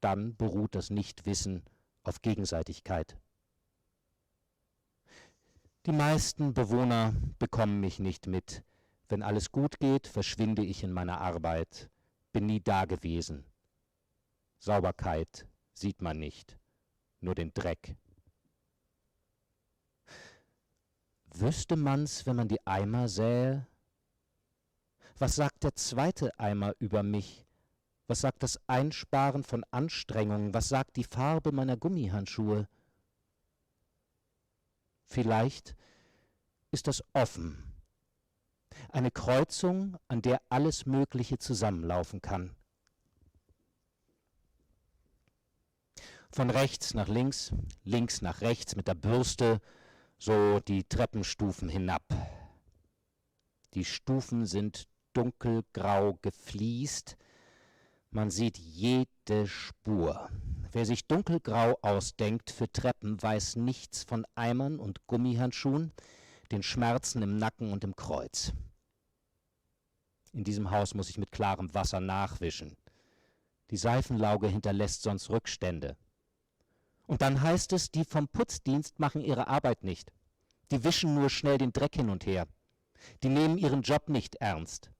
Dann beruht das Nichtwissen auf Gegenseitigkeit. Die meisten Bewohner bekommen mich nicht mit. Wenn alles gut geht, verschwinde ich in meiner Arbeit, bin nie dagewesen. Sauberkeit sieht man nicht, nur den Dreck. Wüsste man's, wenn man die Eimer sähe? Was sagt der zweite Eimer über mich? Was sagt das Einsparen von Anstrengungen? Was sagt die Farbe meiner Gummihandschuhe? Vielleicht ist das offen. Eine Kreuzung, an der alles Mögliche zusammenlaufen kann. Von rechts nach links, links nach rechts mit der Bürste, so die Treppenstufen hinab. Die Stufen sind dunkelgrau gefliest. Man sieht jede Spur. Wer sich dunkelgrau ausdenkt für Treppen, weiß nichts von Eimern und Gummihandschuhen, den Schmerzen im Nacken und im Kreuz. In diesem Haus muss ich mit klarem Wasser nachwischen. Die Seifenlauge hinterlässt sonst Rückstände. Und dann heißt es, die vom Putzdienst machen ihre Arbeit nicht. Die wischen nur schnell den Dreck hin und her. Die nehmen ihren Job nicht ernst.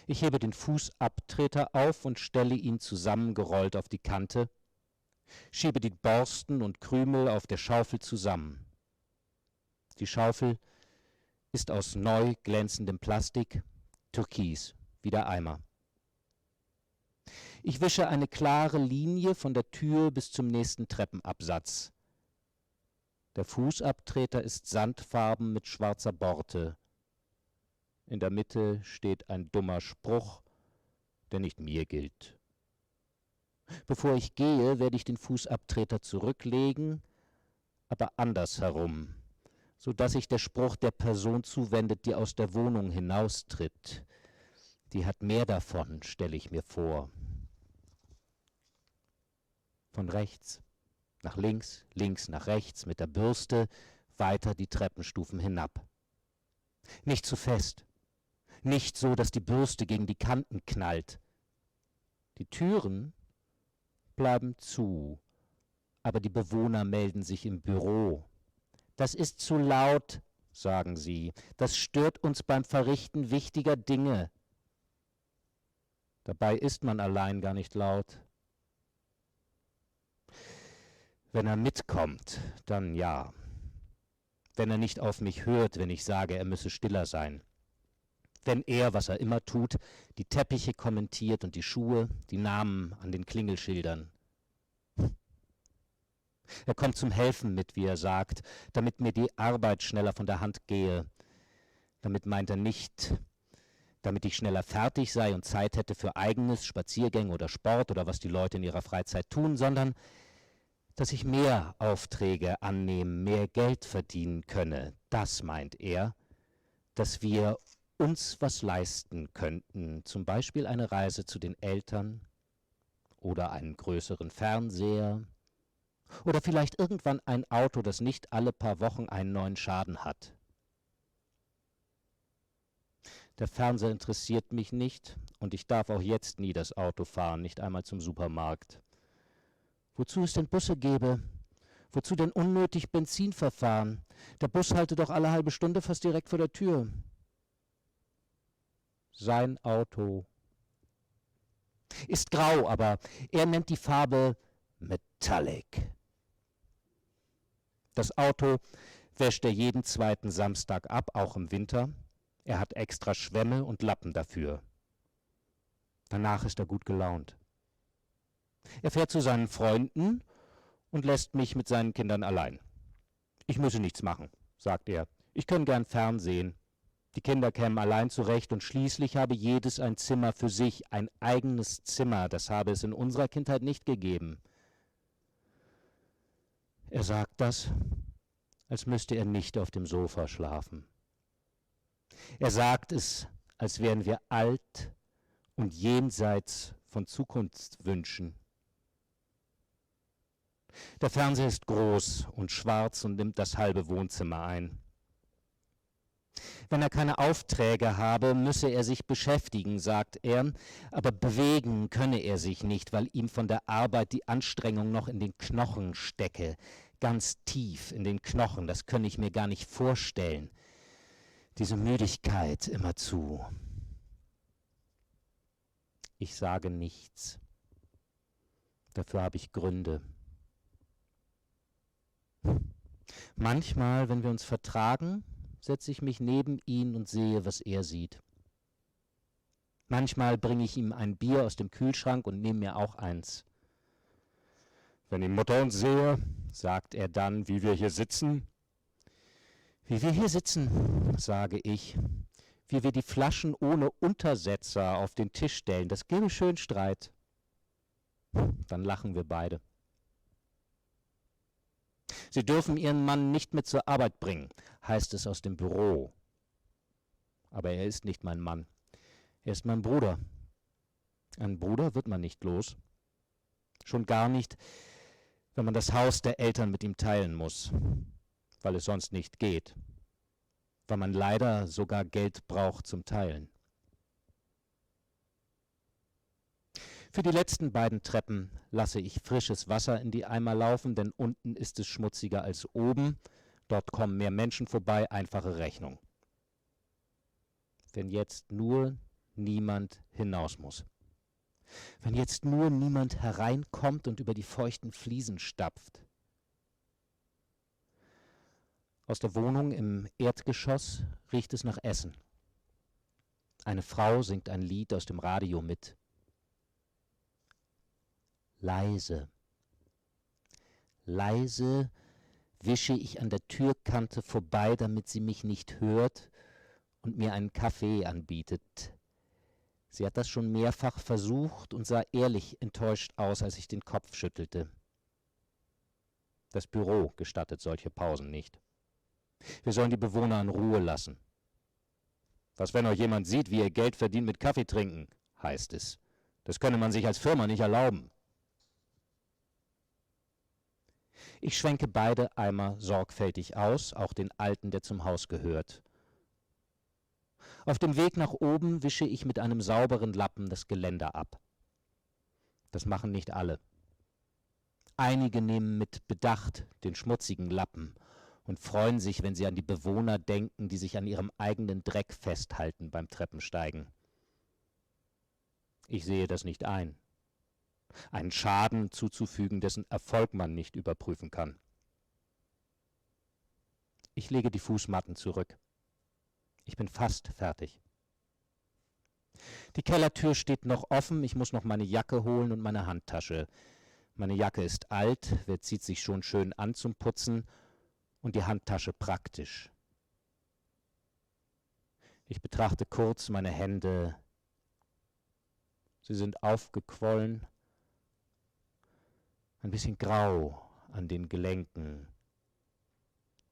Ich hebe den Fußabtreter auf und stelle ihn zusammengerollt auf die Kante, schiebe die Borsten und Krümel auf der Schaufel zusammen. Die Schaufel ist aus neu glänzendem Plastik, türkis wie der Eimer. Ich wische eine klare Linie von der Tür bis zum nächsten Treppenabsatz. Der Fußabtreter ist sandfarben mit schwarzer Borte. In der Mitte steht ein dummer Spruch, der nicht mir gilt. Bevor ich gehe, werde ich den Fußabtreter zurücklegen, aber andersherum. So dass sich der Spruch der Person zuwendet, die aus der Wohnung hinaustritt. Die hat mehr davon, stelle ich mir vor. Von rechts nach links, links nach rechts mit der Bürste, weiter die Treppenstufen hinab. Nicht zu fest, nicht so, dass die Bürste gegen die Kanten knallt. Die Türen bleiben zu, aber die Bewohner melden sich im Büro. Das ist zu laut, sagen sie, das stört uns beim Verrichten wichtiger Dinge. Dabei ist man allein gar nicht laut. Wenn er mitkommt, dann ja. Wenn er nicht auf mich hört, wenn ich sage, er müsse stiller sein. Wenn er, was er immer tut, die Teppiche kommentiert und die Schuhe, die Namen an den Klingelschildern. Er kommt zum Helfen mit, wie er sagt, damit mir die Arbeit schneller von der Hand gehe. Damit meint er nicht, damit ich schneller fertig sei und Zeit hätte für eigenes Spaziergänge oder Sport oder was die Leute in ihrer Freizeit tun, sondern dass ich mehr Aufträge annehmen, mehr Geld verdienen könne. Das meint er, dass wir uns was leisten könnten, zum Beispiel eine Reise zu den Eltern oder einen größeren Fernseher oder vielleicht irgendwann ein Auto, das nicht alle paar Wochen einen neuen Schaden hat. Der Fernseher interessiert mich nicht und ich darf auch jetzt nie das Auto fahren, nicht einmal zum Supermarkt. Wozu es denn Busse gäbe? Wozu denn unnötig Benzin verfahren? Der Bus halte doch alle halbe Stunde fast direkt vor der Tür. Sein Auto ist grau, aber er nennt die Farbe Metallic. Das Auto wäscht er jeden zweiten Samstag ab, auch im Winter. Er hat extra Schwämme und Lappen dafür. Danach ist er gut gelaunt. Er fährt zu seinen Freunden und lässt mich mit seinen Kindern allein. Ich müsse nichts machen, sagt er. Ich könne gern fernsehen. Die Kinder kämen allein zurecht und schließlich habe jedes ein Zimmer für sich, ein eigenes Zimmer, das habe es in unserer Kindheit nicht gegeben. Er sagt das, als müsste er nicht auf dem Sofa schlafen. Er sagt es, als wären wir alt und jenseits von Zukunftswünschen. Der Fernseher ist groß und schwarz und nimmt das halbe Wohnzimmer ein. Wenn er keine Aufträge habe, müsse er sich beschäftigen, sagt er, aber bewegen könne er sich nicht, weil ihm von der Arbeit die Anstrengung noch in den Knochen stecke, ganz tief in den Knochen, das könne ich mir gar nicht vorstellen. Diese Müdigkeit immerzu. Ich sage nichts. Dafür habe ich Gründe. Manchmal, wenn wir uns vertragen, setze ich mich neben ihn und sehe, was er sieht. Manchmal bringe ich ihm ein Bier aus dem Kühlschrank und nehme mir auch eins. Wenn die Mutter uns sehe, sagt er dann, wie wir hier sitzen. Wie wir hier sitzen, sage ich, wie wir die Flaschen ohne Untersetzer auf den Tisch stellen, das gäbe schön Streit. Dann lachen wir beide. Sie dürfen ihren Mann nicht mit zur Arbeit bringen, heißt es aus dem Büro. Aber er ist nicht mein Mann. Er ist mein Bruder. Ein Bruder wird man nicht los. Schon gar nicht, wenn man das Haus der Eltern mit ihm teilen muss, weil es sonst nicht geht, weil man leider sogar Geld braucht zum Teilen. Für die letzten beiden Treppen lasse ich frisches Wasser in die Eimer laufen, denn unten ist es schmutziger als oben. Dort kommen mehr Menschen vorbei, einfache Rechnung. Wenn jetzt nur niemand hinaus muss. Wenn jetzt nur niemand hereinkommt und über die feuchten Fliesen stapft. Aus der Wohnung im Erdgeschoss riecht es nach Essen. Eine Frau singt ein Lied aus dem Radio mit leise. Leise wische ich an der Türkante vorbei, damit sie mich nicht hört und mir einen Kaffee anbietet. Sie hat das schon mehrfach versucht und sah ehrlich enttäuscht aus, als ich den Kopf schüttelte. Das Büro gestattet solche Pausen nicht. Wir sollen die Bewohner in Ruhe lassen. Was, wenn euch jemand sieht, wie ihr Geld verdient mit Kaffee trinken, heißt es. Das könne man sich als Firma nicht erlauben. Ich schwenke beide Eimer sorgfältig aus, auch den alten, der zum Haus gehört. Auf dem Weg nach oben wische ich mit einem sauberen Lappen das Geländer ab. Das machen nicht alle. Einige nehmen mit Bedacht den schmutzigen Lappen und freuen sich, wenn sie an die Bewohner denken, die sich an ihrem eigenen Dreck festhalten beim Treppensteigen. Ich sehe das nicht ein. Einen Schaden zuzufügen, dessen Erfolg man nicht überprüfen kann. Ich lege die Fußmatten zurück. Ich bin fast fertig. Die Kellertür steht noch offen, ich muss noch meine Jacke holen und meine Handtasche. Meine Jacke ist alt, wer zieht sich schon schön an zum Putzen und die Handtasche praktisch. Ich betrachte kurz meine Hände. Sie sind aufgequollen, ein bisschen grau an den Gelenken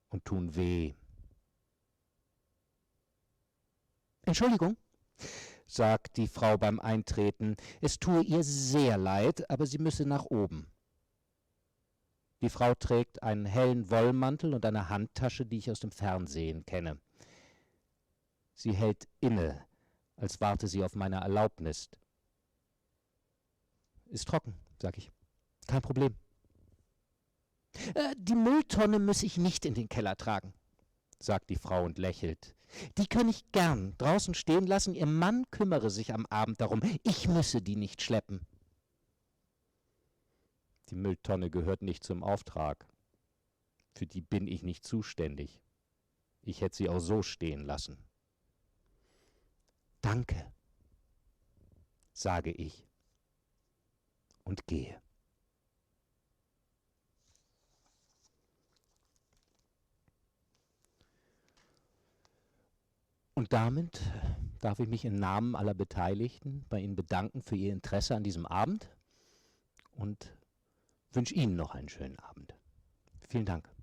und tun weh. Entschuldigung, sagt die Frau beim Eintreten, es tue ihr sehr leid, aber sie müsse nach oben. Die Frau trägt einen hellen Wollmantel und eine Handtasche, die ich aus dem Fernsehen kenne. Sie hält inne, als warte sie auf meine Erlaubnis. Ist trocken, sag ich. Kein Problem. Äh, die Mülltonne muss ich nicht in den Keller tragen, sagt die Frau und lächelt. Die kann ich gern draußen stehen lassen, ihr Mann kümmere sich am Abend darum, ich müsse die nicht schleppen. Die Mülltonne gehört nicht zum Auftrag. Für die bin ich nicht zuständig. Ich hätte sie auch so stehen lassen. Danke, sage ich und gehe. Und damit darf ich mich im Namen aller Beteiligten bei Ihnen bedanken für Ihr Interesse an diesem Abend und wünsche Ihnen noch einen schönen Abend. Vielen Dank.